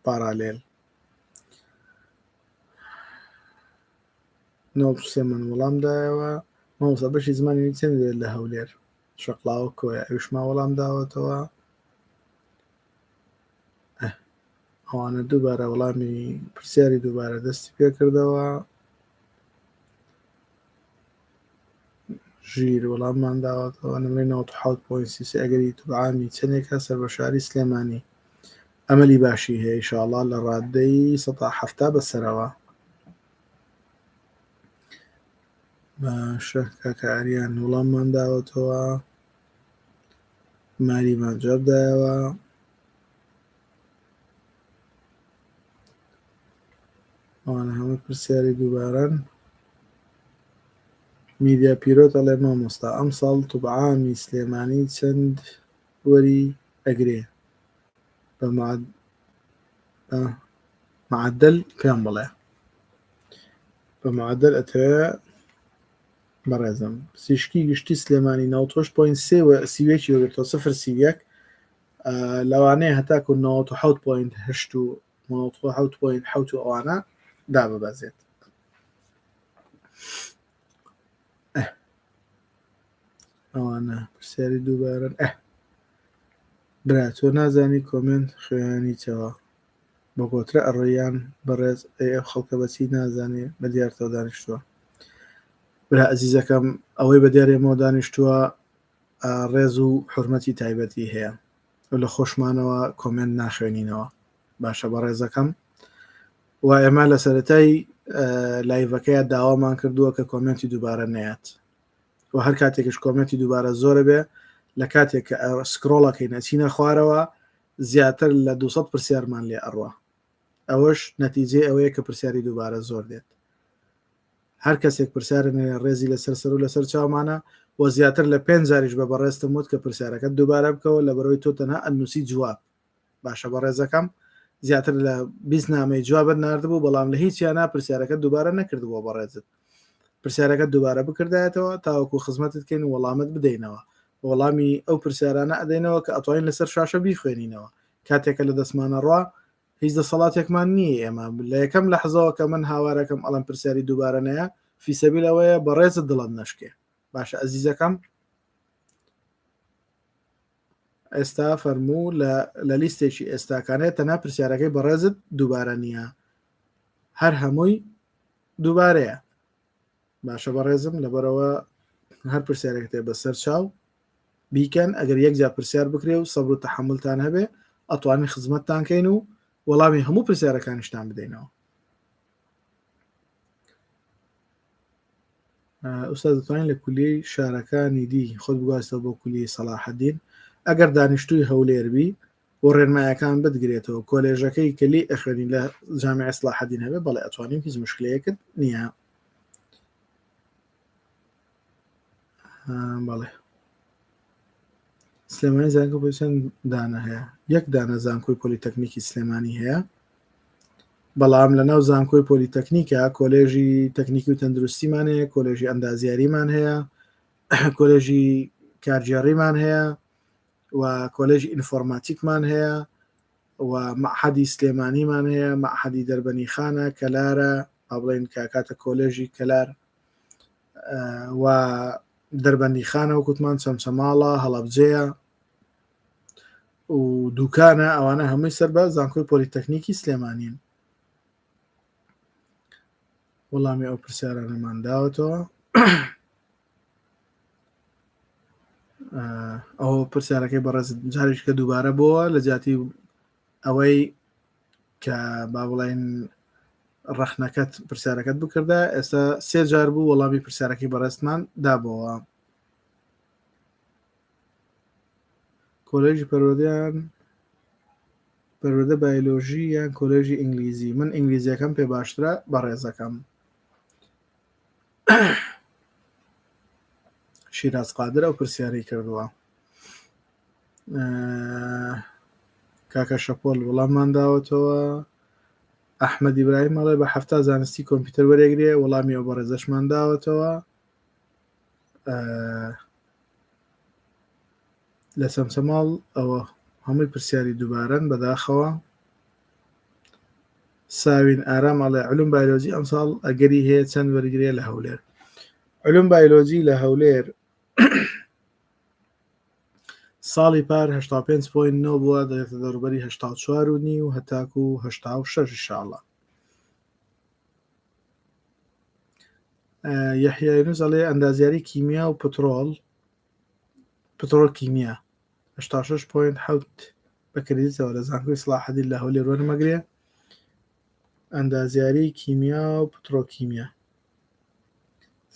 پارالێل نەوەد من وەڵام دایەوە مامۆستا بەشی زمانی چەند دێت لە هەولێر شەقڵاوە کۆیە ئەویشمان وەڵام داوەتەوە ئەوانە دووبارە وەڵامی پرسیاری دووبارە دەستی پێکردەوە ژیر وەڵاممان داوەتەوە نمرەی 97.33 ئەگەری توبعامی چەندێکە سەر بە شاری سلێمانی ئەمەلی باشی هەیە ئیشاڵا لە ڕادەی 170 بەسەرەوە باشە کاکە ئاریان وڵاممان داوەتەوە ماریمان جواب دایەوە ئەوانە هەموو پرسیاری دووبارەن میدیا پیرۆت ئەڵێ مامۆستا ئەمساڵ توبعامی سلێمانی چەند وەری ئەگرێ بە معدل پێم بڵێ بە معدل ئەتەوێ بەڕێزم پزیشکی گشتی سلێمانی 98.3 و 31 وەگرتەوە 031 لەوانەیە هەتاکو 97.8 و 97.7 و ئەوانە داببەزێت ئەوانە پرسیاری دووبارەن ئە برا تۆ نازانی کۆمێنت خوێنیتەوە بە گۆترە ئەڕۆیان بەڕێز ئەی ئەو خەڵکە بەچی نازانێ بە دیارتەوە دانیشتووە برا ئەزیزەکەم ئەوەی بە دیار ئێمەوە دانیشتووە ڕێز و حورمەتی تایبەتی هەیە و لە خۆشمانەوە کۆمێنت ناخوێنینەوە باشە بەڕێزەکەم و ئێمە لە سەرەتای لایڤەکەی داوامان کردووە کە کۆمێنتی دووبارە نەیات و هەر کاتێکش کۆمێنتی دووبارە زۆرە بێ لە کاتێک کە scroll ەکەی نەچینە خوارەوە زیاتر لە 200 پرسیارمان لێ ئەڕوا ئەوەش نەتیجەی ئەوەیە کە پرسیاری دووبارە زۆر دێت هەر کەسێک پرسیارە نەوێ ڕێزی لەسەر سەر و لەسەر چاومانە و زیاتر لە پێنج جاریش بە بەڕێزتم وت کە پرسیارەکەت دووبارە بکەوە لەبەرەوەی تۆ تەنها ئەنووسی جواب باشە بەڕێزەکەم زیاتر لە 20 نامەی جوابت ناردبوو بەڵام لە هیچیانە پرسیارەکە دووبارە نەکردبووە بەڕێزت پرسیارەکە دووبارە بکردایەتەوە تاوەکو خزمەتت کەین و وەڵامت بدەینەوە وەڵامی ئەو پرسیارانە ئەدەینەوە کە ئەتوانین لەسەر شاشە بیخوێنینەوە کاتێکە لە دەستمانە ڕوا هیچ دەسەڵاتێکمان نییە ئێمە لە یەکەم لەحزەوە کە من هاوارەکەم ئەڵم پرسیاری دووبارە نەیە فیسەبیل ئەوەیە بەڕێزت دڵت نەشکێ باشە ئەزیزەکەم ئێستا فەرموو لە لە لیستێکی ئێستاکانەیە تەنها پرسیارەکەی بەڕێزت دووبارە نییە هەر هەمووی دووبارەیە باشە بەڕێزم لەبەرەوە هەر پرسیارێک تێ بەسەر چاو بیکەن ئەگەر یەک جار پرسیار بکرێ و سەبر و تەحەمولتان هەبێ ئەتوانین خزمەتتان کەین و وەڵامی هەموو پرسیارەکانیشتان بدەینەوە. ئوستاز دەتوانین لە کولیەی شارەکانی دی خۆت بگواستەوە بۆ کولیەی سەڵاحەدین ئەگەر دانیشتووی هەولێر بی و ڕێنمایەکان بتگرێتەوە کۆلێژەکەی کە لێی ئەخوێنی لە جامیعە سەڵاحەدین هەبێ بەڵێ ئەتوانین هیچ مشکلەیەکت نییە بەڵێ سلێمانی زانکۆ پۆلی چەند دانە هەیە یەک دانە زانکۆی پۆلیتەکنیکی سلێمانی هەیە. بەڵام لە ناو زانکۆی پۆلیتەکنیکە کۆلێژی تەکنیکی و تەندروستیمان هەیە کۆلێژی ئەندازیاریمان هەیە کۆلێژی کارگێڕیمان هەیە و کۆلێژی ئینفۆرماتیکمان هەیە و مەعهەدی سلێمانیمان هەیە مەعهەدی دەربەنیخانە کەلارە با بڵێین کە کاتە کۆلێژی کەلار و دەربەندیخانە وەکوتمان چەمچەماڵە هەڵەبجەیە و دوکانە ئەوانە هەمووی سەر بە زانکۆی پۆلیتەکنیکی سلێمانین وەڵامی ئەو پرسیارانەمان داوەتەوە ئەو پرسیارەکەی بەڕێز جاریش کە دووبارە بۆوە لە جیاتی ئەوەی کە با بڵێن ڕەخنەکەت پرسیارەکەت بکردا ئێستا سێ جار بوو وەڵامی پرسیارەکەی بەڕێزمان دابەوە کۆلێژی پەروەردەیان پەروەردە بایلۆژی یان کۆلێژی ئینگلیزی من ئینگلیزیەکەم پێ باشترە بەڕێزەکەم شیراز قادر ئەو پرسیارەی کردووە کاکە شەپۆل وەڵاممان داوەتەوە ئەحمەد ئیبراهیم ئەڵێ بە هەفتا زانستی کۆمپیوتەر وەرەگرێ وەڵامی ئەو بەڕێزەشمان داوەتەوە لە چەمچەماڵ ئەوە هەمووی پرسیاری دووبارەن بەداخەوە ساوین ئارام ئەڵێ علوم بایلۆجی ئەمساڵ ئەگەری هەیە چەند وەرگێ لە هەولێر علوم بایلۆجی لە هەولێر ساڵی پار 85.9 بووە دەێتە دەوروبەری 84 و نیو هەتاکو 86 ئینشاءاللە یەحیا یونس ئەڵێ ئەندازیاری کیمیا و پترۆڵ پترۆل کیمیا 86.7 بە کردیتەوە لە زانکۆی سڵاحەدین لە هەولێر وەرمەگرێ ئەندازیاری کیمیا و پترۆکیمیا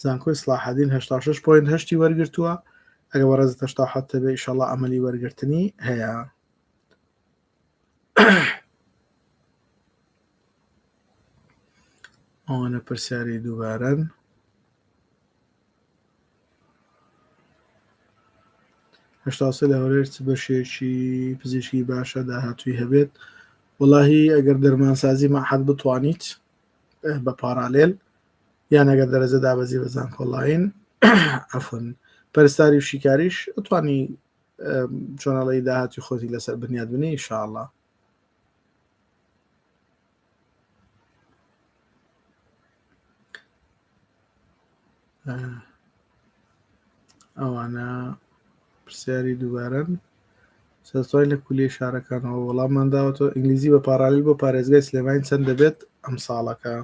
زانکۆی سڵاحەدین 86.8 وەرگرتووە ئەگە بەڕێزت 87 هەبێ ئیشەڵا ئەمەلی وەرگرتنی هەیە ئەوانە پرسیاری دووبارەن. 83 لە هەولێر چ بەشێکی پزیشکی باشە داهاتووی هەبێت وڵاهی ئەگەر دەرمانسازی مەحەد بتوانیت بە پارالێل یان ئەگەر دەرەجە دابەزی بە زانکۆلاین عفن پەرستاری و شیکاریش ئەتوانی چۆنەڵی داهاتی خۆتی لەسەر بنیاد بنی ئینشاءاللە ئەوانە پرسیاری دووبارەن سەرتوای لە کولی شارەکانەوە وەڵاممان داوەتەوە ئینگلیزی بە پارالیل بۆ پارێزگای سلێمانی چەند دەبێت ئەم ساڵەکە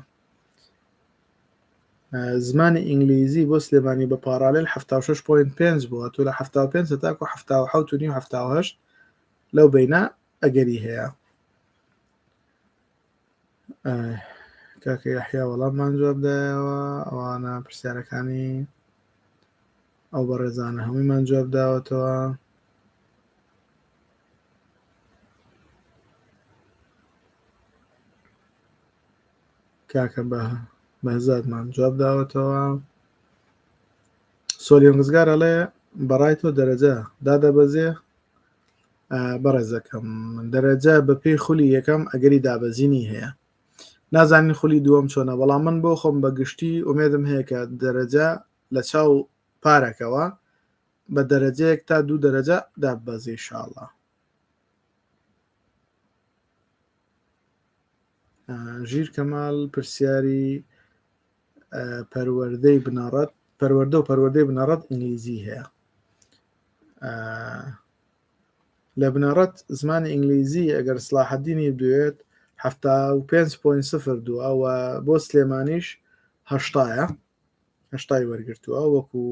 زمانی ئینگلیزی بۆ سلێمانی بە پارالیل 76.5 بووە تۆ لە 75 هەتاکو 77 و نیو 78 لەو بینە ئەگەری هەیە کاکە یەحیا وەڵاممان جواب دایەوە ئەوانە پرسیارەکانی ئەو بەڕێزانە هەموویمان جواب داوەتەوە کاکە بە بەهزادمان جواب داوەتەوە سۆلیان ڕزگار ئەڵێ بەڕای تۆ دەرەجە دادەبەزێ بەڕێزەکەم دەرەجە بە پێی خولی یەکەم ئەگەری دابەزینی هەیە نازانین خولی دووەم چۆنە بەڵام من بۆ خۆم بە گشتی ئومێدم هەیە کە دەرەجە لە چاو پارەکەوە بە دەرەجەیەک تا دوو دەرەجە داببەزێ ئینشاڵڵا ژیر کەمال پرسیاری پەروەردەی بنەڕەت پەروەردە و پەروەردەی بنەڕەت ئینگلیزی هەیە لە بنەڕەت زمانی ئینگلیزی ئەگەر سلاحەدینی بدوێت 75.0 دووە و بۆ سلێمانیش هەشتایە هەشتای وەرگرتووە وەکو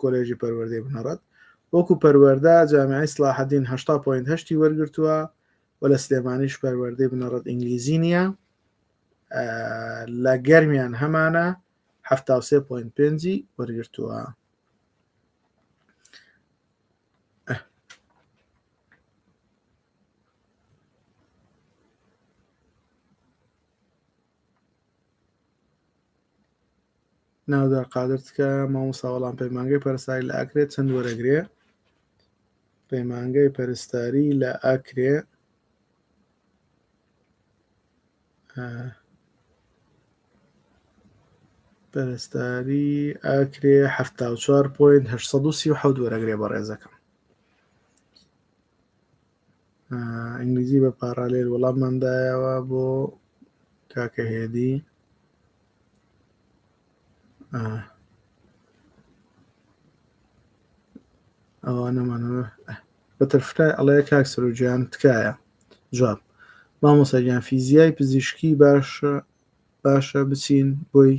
کۆلێژی پەروەردەی بنەڕەت وەکو پەروەردە جامیعی سلاحەدین 80.8 وەرگرتووە و لە سلێمانیش پەروەردەی بنەڕەت ئینگلیزی نییە لە گەرمیان هەمانە 73.5 وەرگرتووە. ناودار قادر تکایە مامۆستا وەڵام پەیمانگەی پەرستاری لە ئاکرێ چەند وەرەگرێ پەیمانگەی پەرستاری لە ئاکرێ. پەرستاری ئاکرێ 74 point 837 وەرەگرێ بەڕێزەکەم. ئینگلیزی بە parallel وەڵاممان دایەوە بۆ کاکە هێدی. ئەوانەمان بەتەرفلای ئەڵێ کاک سەرۆگیان تکایە جواب مامۆستا گیان فیزیای پزیشکی باشە باشە بچین بۆی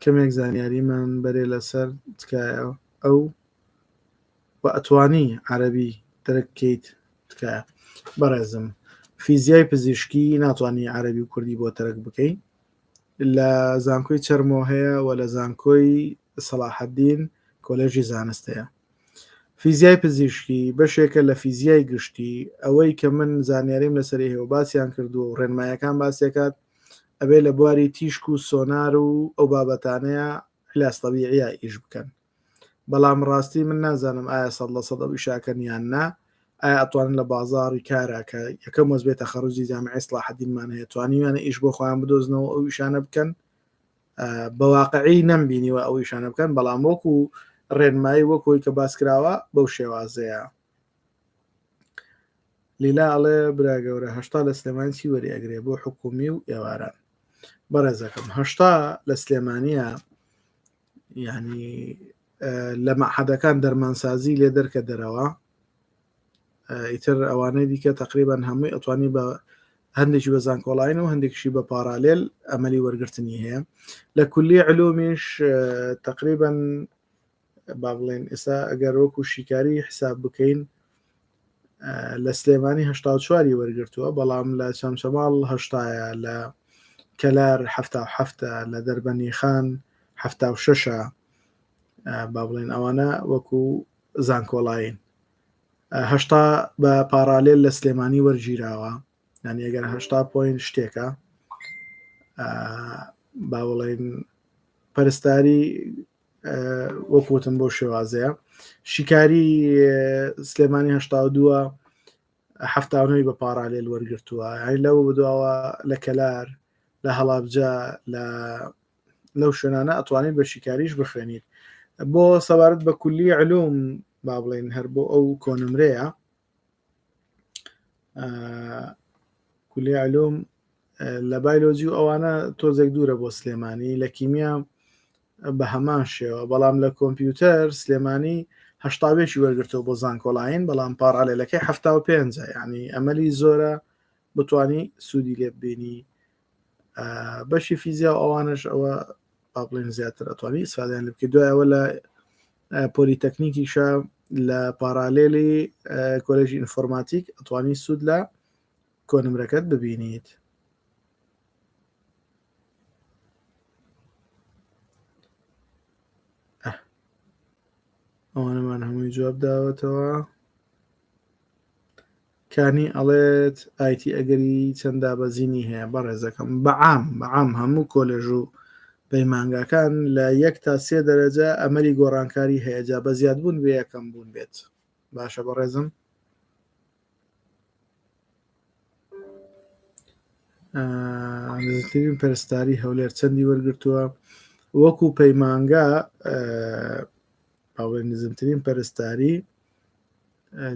کەمێک زانیاریمان بەرێ لەسەر تکایە ئەو و ئەتوانی عەرەبی دەرک بکەیت تکایە بەڕێزم فیزیای پزیشکی ناتوانانی عەربی و کوردی بۆ تەرک بکەی لە زانکۆی چەرمۆ هەیە و لە زانکۆی سەڵاحەدین کۆلێژی زانست هەیە. فیزیای پزیشکی بەشێکە لە فیزیای گشتی، ئەوەی کە من زانیاریم لەسەری هەیە و باسیان کردووە و ڕێنمایەکان باسیەکات ئەبێ لە بواری تیشک و سۆنار و ئەو بابەتانەیە علاج طبیعیە ئیش بکەن بەڵام ڕاستی من نازانم ئایا 100% ئەو ئیشاکەن یان نا ئایا ئەتوانن لە بازاڕی کارا کە یەکەم وەزبەی تەخەروجی جامیعەی سڵاحەدینمان هەیە توانیویانە ئیش بۆ خۆیان بدۆزنەوە ئەو ئیشانە بکەن بە واقعی نەمبینیوە ئەو ئیشانە بکەن بەڵام وەکو ڕێنمایی وەکۆی کە باس کراوە بەو شێوازەیە لیلا ئەڵێ برا گەورە هەشتا لە سلێمانی چی وەری ئەگرێ بۆ حکومی و ئێواران بەڕێزەکەم هەشتا لە سلێمانە یعنی لە مەعهەدەکان دەرمانسازی لێ دەرکە دەرەوە ئیتر ئەوانەی دیکە تقریبان هەمووی ئەتوانی بە هەندێکی بە زانکۆڵاین و هەندێکشی بە parallel ئەمەلی وەرگرتنی هەیە لە کولی علومیش تقریبا با بڵێن ئێستا ئەگەر وەکو شیکاری حساب بکەین لە سلێمانی 84 وەرگرتووە بەڵام لە چەمچەماڵ هەشتایە لە کەلار هەفتە لە دەربەنی خان 76ە با بڵێن ئەوانە وەکو زانکۆڵاین هەشتا بە parallel لە سلێمانی وەرگیراوە یعنی ئەگەر هەشتا point شتێکە با بڵێن پەرستاری وەکوتم بۆ شێوازەیە شیکاری سلێمانی هەشتا دووە هەفتانەوەی بە parallel وەرگرتووە یعنی لەوە بدواوە لە کەلار لە هەڵابجە لە لەو شوێنانە ئەتوانیت بە شیکاریش بخوێنیت بۆ سەبارەت بە کولی علوم با بڵێن هەر بۆ ئەو کۆنمرەیە کولی علوم لە بایلۆجی و ئەوانە تۆزێک دوورە بۆ سلێمانی لە کیمیا بە هەمان شێوە بەڵام لە کۆمپیوتەر سلێمانی هەشتاوێکی وەرگرتەوە بۆ زانکۆلاین بەڵام parallel ەکەی ه پێنج ینی ئەمەلی زۆرە بتانی سوودی لێ ببینی بەشی فیزیا و ئەوانش ئەوە با بڵێن زیاتر ئەتوانی ئیسفادەیان لێ بکەیت دوای ئەوە لە پۆلیتەکنیکیشە لە parallel ی کۆلێژی ئینفۆرماتیک ئەتوانی سوود لە کۆنمرەکەت ببینیت. ئەوانەمان هەمووی جواب داوەتەوە. کانی ئەڵێت ئایتی ئەگەری چەند دابەزینی هەیە بەڕێزەکەم بەعام بەعام هەموو کۆلێژ و پەیمانگاکان لە یەک تا سێ دەرەجە ئەمەلی گۆڕانکاری هەیە جا بە زیادبوون بێ یەکەم بوون بێت باشە بەڕێزم نزیکترین پەرستاری هەولێر چەندی وەرگرتووە وەکو پەیمانگا باڵێ نزمترین پەرستاری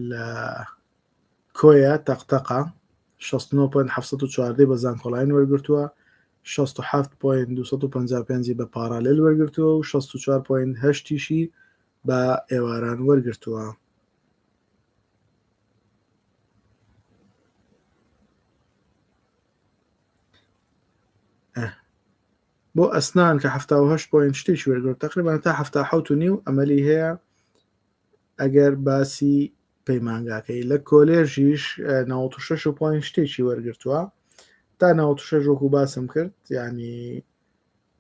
لە کۆیە تەقتەقە 69.714 بە زانکۆلاین وەرگرتووە 67.255 بە parallel وەرگرتووە و 64.8یشی بە ئێواران وەرگرتووە. بۆ ئەسنان کە 78 point شتێکی وەرگرت تقریبا تا 77 و نیو ئەمەلی هەیە ئەگەر باسی پەیمانگاکەی لە کۆلێژیش 96 و point شتێکی وەرگرتووە تا 96 وەکو باسم کرد ینی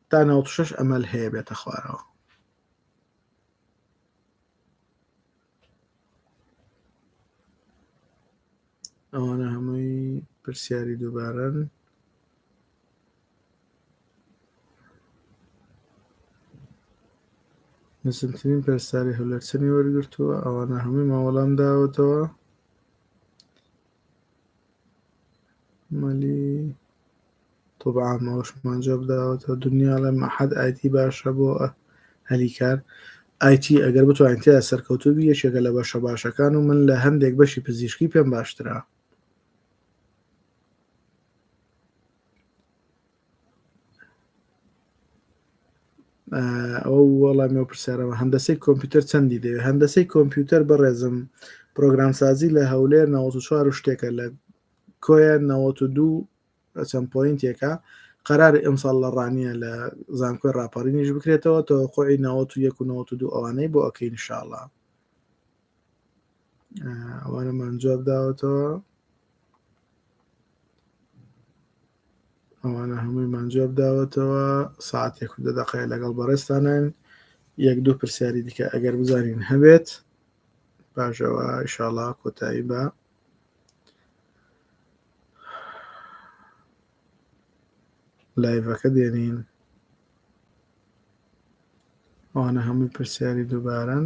تا 96 ئەمەل هەیە بێتە خوارەوە ئەوانە هەمووی پرسیاری دووبارەن. نزمترین پەرستاری هەولێر چەنی وەرگرتووە ئەوانە هەمووی وەڵام داوەتەوە مەلی. طب عام ئەوەشمان جواب داوەتەوە دنیا ئەڵێ مەحەد ئایتی باشە بۆ هەلی کار ئایتی ئەگەر بتوانین تیا سەرکەوتوو بی یەکێکە لە بەشە باشەکان و من لە هەندێک بەشی پزیشکی پێم باشترە ئەو وەڵامی ئەو پرسیارەوە هەندەسەی کۆمپیوتەر چەندی دەوێت هەندەسەی کۆمپیوتەر بەڕێزم پرۆگرامسازی لە هەولێر 94 و شتێکە لە کۆیە 92 چەند پۆینتێکە قەراری ئەمساڵ لە ڕانیە لە زانکۆی ڕاپەڕینیش بکرێتەوە تەوەقوعی 91 و 92 ئەوانەی بۆ ئەکەین ئینشاءاللە ئەوانەمان جواب داوەتەوە ئەوانە هەموویمان جواب داوەتەوە ساعتێک و دە دەقەیە لەگەڵ بەڕێزتانین یەک دوو پرسیاری دیکە ئەگەر بزانین هەبێت پاشەوە ئیشاڵا کۆتایی بە لایڤەکە دێنین ئەوانە هەمووی پرسیاری دووبارەن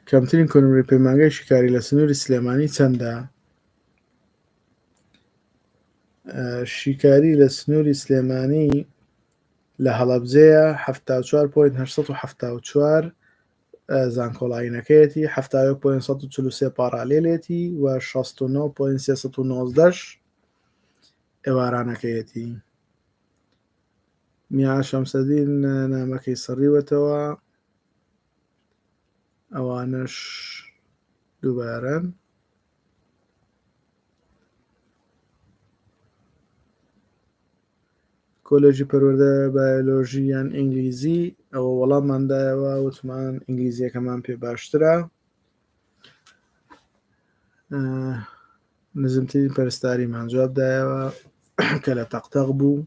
کەمترین کۆنمرەی پەیمانگای شیکاری لە سنووری سلێمانی چەندە؟ شیکاری لە سنووری سلێمانی لە هەڵەبجەیە 74.874 زانکۆڵاینەکەیەتی 71.143 پارالێلێتی و 69.319 ئێوارانەکەیەتی میا شەمسەدین نامەکەی سڕیوەتەوە ئەوانەش دووبارەن. کۆلێژی پەروەردە بایۆلۆژی یان ئینگلیزی ئەوە وەڵاممان دایەوە وتمان ئینگلیزیەکەمان پێ باشترە نزمترین پەرستاریمان جواب دایەوە کە لە تەقتەق بوو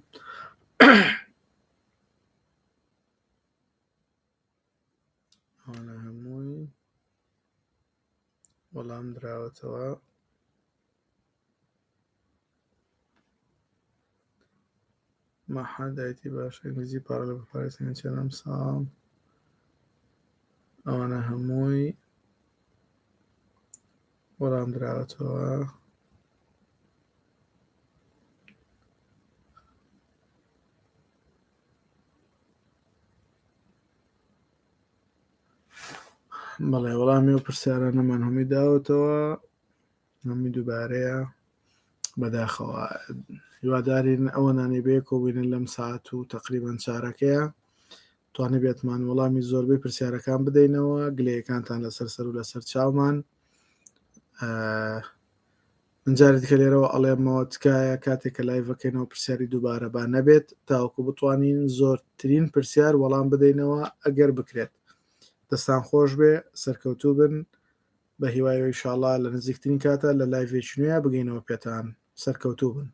ئەوانە هەمووی وەڵام دراوەتەوە. مەحەد ئایتی باش ئینگلیزی پارە لە بپارێزین چەند ساڵ ئەوانە هەمووی وەڵام دراوەتەوە. بەڵێ وەڵامی ئەو پرسیارانەمان هەمووی داوەتەوە هەمووی دووبارەیە بەداخەوە هیوادارین ئەوە نانی بێ کۆبووینە لەم ساعت و تقریبان چارەکەیە توانی بێتمان وەڵامی زۆربەی پرسیارەکان بدەینەوە گلەیەکانتان لەسەر سەر و لەسەر چاومان من جارێ دیکە لێرەوە ئەڵێمەوە تکایە کاتێک کە لایڤەکەینەوە پرسیاری دووبارە با نەبێت تاوەکو بتوانین زۆرترین پرسیار وەڵام بدەینەوە ئەگەر بکرێت دەستان خۆش بێ سەرکەوتوو بن بە هیوای ئیشاڵا لە نزیکترین کاتە لە لایڤێکی نوێ بگەینەوە پێتان سەرکەوتوو بن.